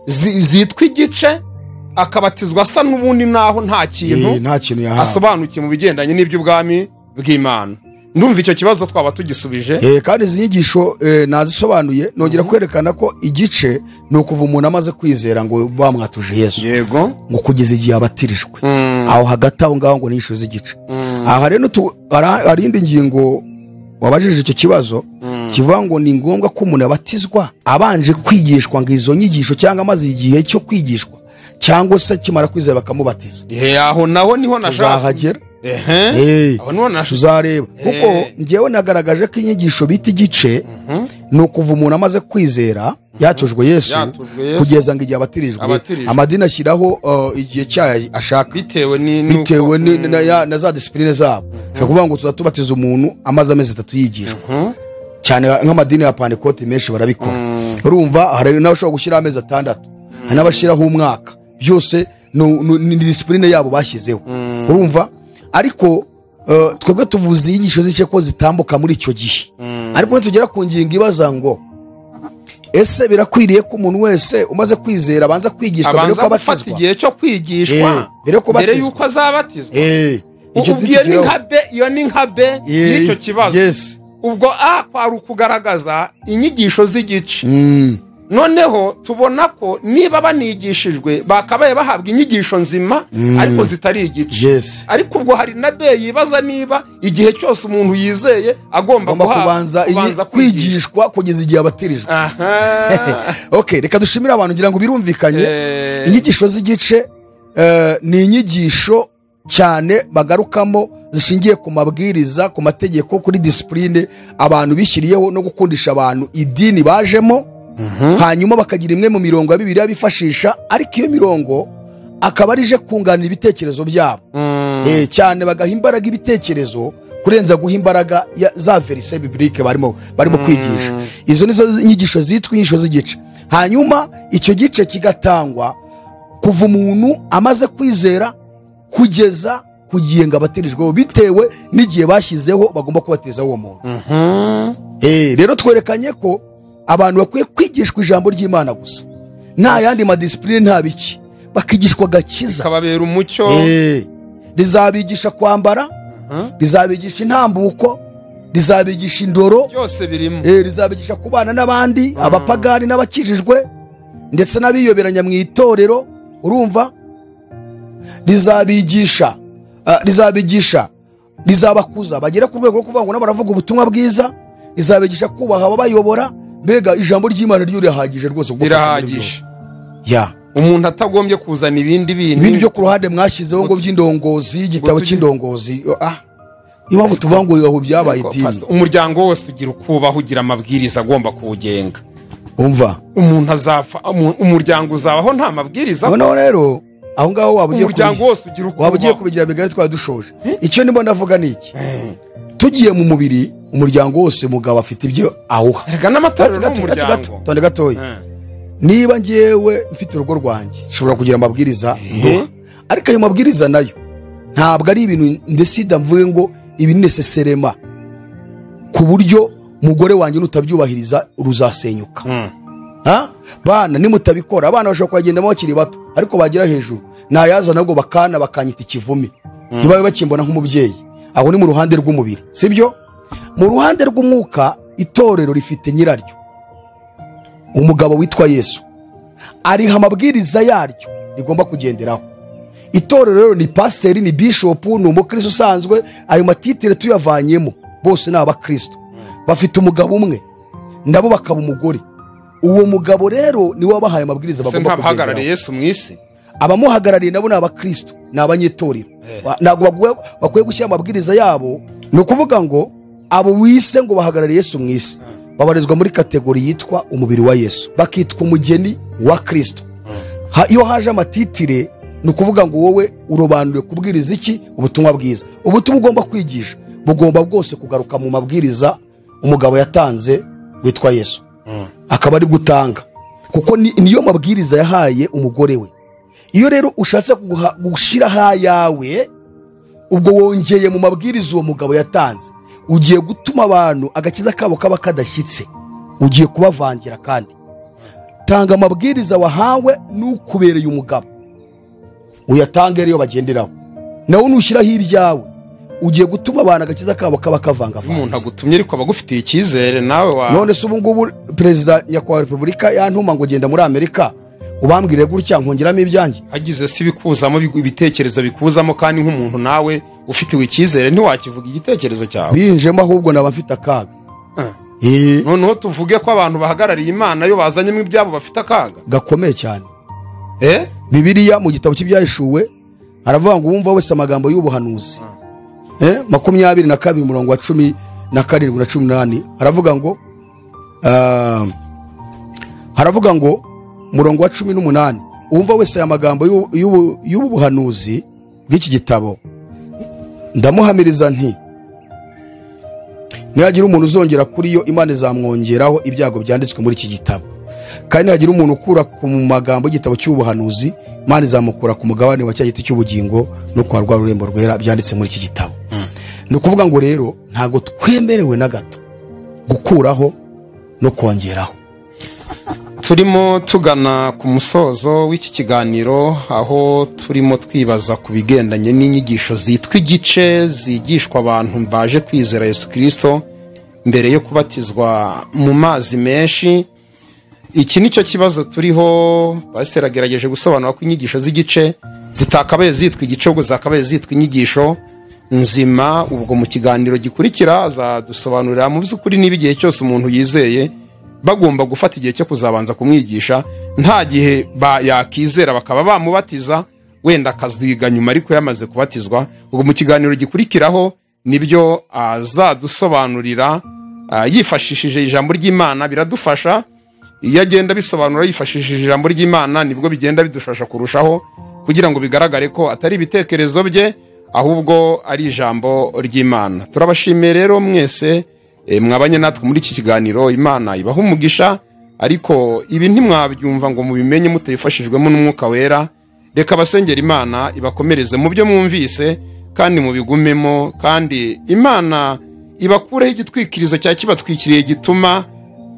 zitwa igice, akabatizwa asa n'ubundi naho nta kintu asobanukiye mu bigendanye n'iby'ubwami bw'Imana. Ndumva icyo kibazo twaba tugisubije. Kandi izi nyigisho nazisobanuye, nongera kwerekana ko igice ni ukuva umuntu amaze kwizera ngo bamwatuje Yesu, yego, ngo kugeza igihe abatirijwe. Aho hagati aho ngaho ngo ni inyigisho z'igice. Aha rero hari indi ngingo wabajije icyo kibazo kivuga ngo ni ngombwa ko umuntu abatizwa abanje kwigishwa ngo izo nyigisho, cyangwa amaze igihe cyo kwigishwa, cyangwa se akimara kwizera bakamubatiza. Aho naho niho nashaka tuzahagera. Tuzareba kuko njyewe nagaragaje ko inyigisho bita igice ni ukuva umuntu amaze kwizera yatujwe Yesu kugeza ngo igihe abatirijwe. Amadini ashyiraho igihe cyayo ashaka bitewe na za disipurine zabo. Ushobora kuvuga ngo tuzatubatiza umuntu amaze amezi 3 yigishwa, cyane nk'amadini ya Pantekote menshi barabikora. Urumva hari n'abashobora gushyiraho amezi 6, hari n'abashyiraho umwaka, byose ni disipurine yabo bashyizeho. Urumva ariko twebwe tuvuze inyigisho z'igice ko zitambuka muri icyo gihe. Ariko tugera ku ngingo ibaza ngo ese birakwiriye ko umuntu wese umaze kwizera abanza kwigishwa mbere yuko abatizwa? Igihe cyo kwigishwa mbere yuko azabatizwa. Ubwo ni nka B, iyo ni nka B y'icyo kibazo. Ubwo A kwari ukugaragaza inyigisho z'igice. Noneho tubona ko niba banigishijwe bakabaye bahabwa inyigisho nzima ariko zitari igice. Ariko ubwo hari na B yibaza niba igihe cyose umuntu yizeye agomba kubanza kwigishwa kugeza igihe abatirijwe. Okay, reka dushimire abantu ngira ngo birumvikanye. Inyigisho z'igice ni inyigisho cyane bagarukamo zishingiye ku mabwiriza, ku mategeko, kuri discipline abantu bishyiriyeho no gukundisha abantu idini bajemo. Hanyuma bakagira imwe mu mirongo ya Bibiliya bifashisha, ariko iyo mirongo akaba arije kunganira ibitekerezo byabo. Cyane bagaha imbaraga ibitekerezo kurenza guha imbaraga za verise biblique barimo kwigisha. Izo nizo nyigisho zitwa inyigisho z'igice. Hanyuma icyo gice kigatangwa kuva umuntu amaze kwizera kugeza kugiye ngo abatirijweho, bitewe n'igihe bashyizeho bagomba kubatiza uwo muntu. Rero twerekanye ko abantu bakwiye kwigishwa ijambo ry'Imana gusa, nta yandi madisipurine, nta biki, bakigishwa gakiza kababera umucyo. Rizabigisha kwambara, rizabigisha intambuko, rizabigisha indoro, byose birimo. Rizabigisha kubana n'abandi, abapagani n'abakijijwe ndetse n'abiyoberanya mu itorero. Urumva rizabigisha rizabakuza bagera ku rwego rwo kuvuga ngo nabo baravuga ubutumwa bwiza. Rizabigisha kubaha ababayobora. Mbega ijambo ry'Imana ryo rirahagije rwose, rirahagije. Umuntu atagombye kuzana ibindi bintu, ibindi byo ku ruhande mwashyizeho ngo by'indongozi, igitabo cy'indongozi. Impamvu tuvuga ngo aho byabaye idini, umuryango wose ugira ukubaho, ugira amabwiriza agomba kuwugenga. Umva umuntu azapfa, umuryango uzabaho nta mabwiriza. Noneho rero aho ngaho waba ugiye kubigira bigari twari dushoje. Icyo ndimo ndavuga ni iki: tugiye mu mubiri, umuryango wose mugabo afite ibyo awuha. Tonde gatoya. Niba ngewe mfite urugo rwanjye nshobora kugira amabwiriza nduha, ariko ayo mabwiriza nayo ntabwo ari ibintu ndesida mvuge ngo ibi neseserema ku buryo mugore wanjye nutabyubahiriza ruzasenyuka. Bana nimutabikora, abana bashobora kubagendamo bakiri bato, ariko bagera hejuru nayaza nabwo bakana bakanyita ikivume, ntibabe bakimbona nk'umubyeyi. Aho ni mu ruhande rw'umubiri, sibyo? Mu ruhande rw'umwuka itorero rifite nyiraryo, umugabo witwa Yesu, ariha amabwiriza yaryo rigomba kugenderaho. Itorero rero ni pasiteri, ni bishop, ni umukristo usanzwe. Ayo matitire tuyavanyemo, bose ni abakristo, bafite umugabo umwe nabo bakaba umugore. Uwo mugabo rero niwe wabahaye amabwiriza bagomba kugenderaho. Yesu mu isi abamuhagarariye nabo ni abakristo, ni abanyetorero. Ntabwo bakwiye gushyira amabwiriza yabo. Ni ukuvuga ngo abo wise ngo bahagarariye Yesu mu isi babarizwa muri kategori yitwa umubiri wa Yesu, bakitwa umugeni wa Kristo. Iyo haje amatitire ni ukuvuga ngo wowe urobanuriye kubwiriza iki? Ubutumwa bwiza. Ubutumwa ugomba kwigisha bugomba bwose kugaruka mu mabwiriza umugabo yatanze witwa Yesu, akaba ari gutanga, kuko niyo mabwiriza yahaye umugore we. Iyo rero ushatse gushyiraho ayawe, ubwo wongeye mu mabwiriza uwo mugabo yatanze, ugiye gutuma abantu agakiza kabo kaba kadashyitse, ugiye kubavangira. Kandi tanga amabwiriza wahawe n'ukubereye umugabo, uyatange rero bagenderaho. Nawe nushyiraho ibyawe, Ugiye gutuma abantu agakiza kabo kaba kavangavanze. Umuntu agutumye ariko abagufitiye icyizere nawe wa. None se ubu ngubu perezida nyakubahwa repubulika yantuma ngo genda muri Amerika ubambwire gutya nkongeramo ibyanjye? Hagize si bikuzamo ibitekerezo bikuzamo, kandi nk'umuntu nawe ufitiwe icyizere ntiwakivuga igitekerezo cyawe. Binjemo ahubwo naba mfite akaga. Noneho tuvuge ko abantu bahagarariye Imana yo bazanyemo ibyabo bafite akaga gakomeye cyane. Bibiliya mu gitabo cy'Ibyahishuwe haravuga ngo uwumva wese amagambo y'ubuhanuzi 22 umurongo wa 17 na 18 haravuga ngo umurongo wa 18 uwumva wese aya magambo y'ubuhanuzi bw'iki gitabo ndamuhamiriza nti nihagira umuntu uzongera kuri yo Imana izamwongeraho ibyago byanditswe muri iki gitabo, kandi nihagira umuntu ukura ku magambo y'igitabo cy'ubuhanuzi Imana izamukura ku mugabane wa cya giti cy'ubugingo no kwa rwa rurembo rwera byanditse muri iki gitabo. Ni ukuvuga ngo rero ntago twemerewe na gato gukuraho no kongeraho. Turimo tugana ku musozo w'iki kiganiro, aho turimo twibaza ku bigendanye n'inyigisho zitwa igice zigishwa abantu baje kwizera Yesu Kristo mbere yo kubatizwa mu mazi menshi. Iki nicyo kibazo turiho. Pasiteri agerageje gusobanura ko inyigisho z'igice zitakabaye zitwa igice, ubwo zakabaye zitwa inyigisho nzima. Ubwo mu kiganiro gikurikira azadusobanurira mu by'ukuri niba igihe cyose umuntu yizeye bagomba gufata igihe cyo kuzabanza kumwigisha, nta gihe yakizera bakaba bamubatiza, wenda akaziga nyuma ariko yamaze kubatizwa. Ubwo mu kiganiro gikurikiraho nibyo azadusobanurira yifashishije ijambo ry'Imana. Biradufasha iyo agenda bisobanura yifashishije ijambo ry'Imana, nibwo bigenda bidufasha kurushaho kugira ngo bigaragare ko atari ibitekerezo bye ahubwo ari ijambo ry'Imana. Turabashimiye rero mwese mwabanye natwe muri iki kiganiro. Imana ibaha umugisha, ariko ibi ntimwabyumva ngo mubimenye mutayifashijwemo n'Umwuka Wera. Reka abasengera Imana ibakomereze mu byo mwumvise kandi mubigumemo, kandi Imana ibakureho igitwikirizo cya kibatwikiriye gituma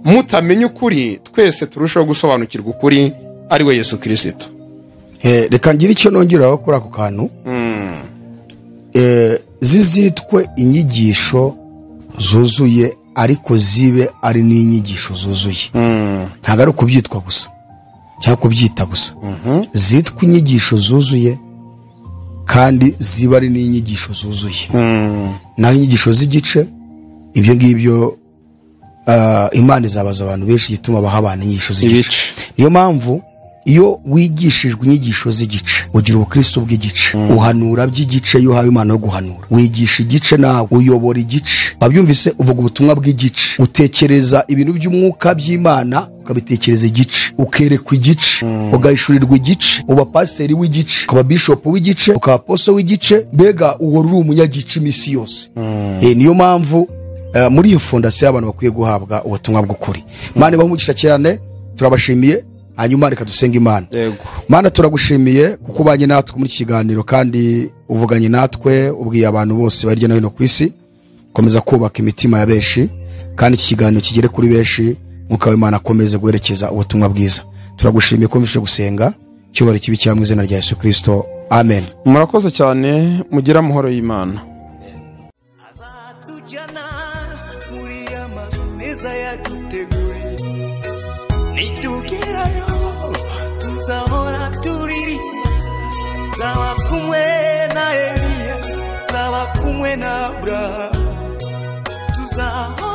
mutamenya ukuri, twese turushaho gusobanukirwa ukuri ari we Yesu Kristo. Reka ngire icyo nongeraho kuri ako kantu. Zizitwe inyigisho zuzuye ariko zibe ari n'inyigisho zuzuye. Ntabwo ari ukubyitwa gusa cyangwa kubyita gusa. Zitwa inyigisho zuzuye kandi ziba ari n'inyigisho zuzuye. Naho inyigisho z'igice ibyo ngibyo Imana izabaza abantu benshi gituma baha abantu inyigisho z'igice. Niyo mpamvu iyo wigishijwe inyigisho z'igice ugira ubukristo bw'igice, uhanura by'igice iyo uhawe Imana yo guhanura, wigisha igice nawe uyobora igice, wabyumvise, uvuga ubutumwa bw'igice, utekereza ibintu by'umwuka by'Imana ukabitekereza igice, ukerekwa igice, ugahishurirwa igice, uba pasiteri w'igice, ukaba bishop w'igice, ukaba apostle w'igice, mbega uhora uri umunyagice iminsi yose. Niyo mpamvu muri iyo fondasiyo abantu bakwiye guhabwa ubutumwa bw'ukuri. Imana ibahe umugisha cyane, turabashimiye. Hanyuma reka dusenge Imana. Mana, turagushimiye kuko ubanye natwe muri iki kiganiro kandi uvuganye natwe, ubwiye abantu bose bari hirya no hino ku isi. Komeza kubaka imitima ya benshi kandi iki kiganiro kigere kuri benshi. Mwuka w'Imana akomeze guherekeza ubutumwa bwiza. Turagushimiye ko mvise gusenga cyubahiro kibi cya mu izina rya Yesu Kristo, amen. Murakoze cyane, mugira amahoro y'Imana. Azatujyana muri amazu meza yaduteguriye, nitugerayo tuzahora turirimba, nzaba kumwe na Eliya, nzaba kumwe na Abrahamu, tuzahora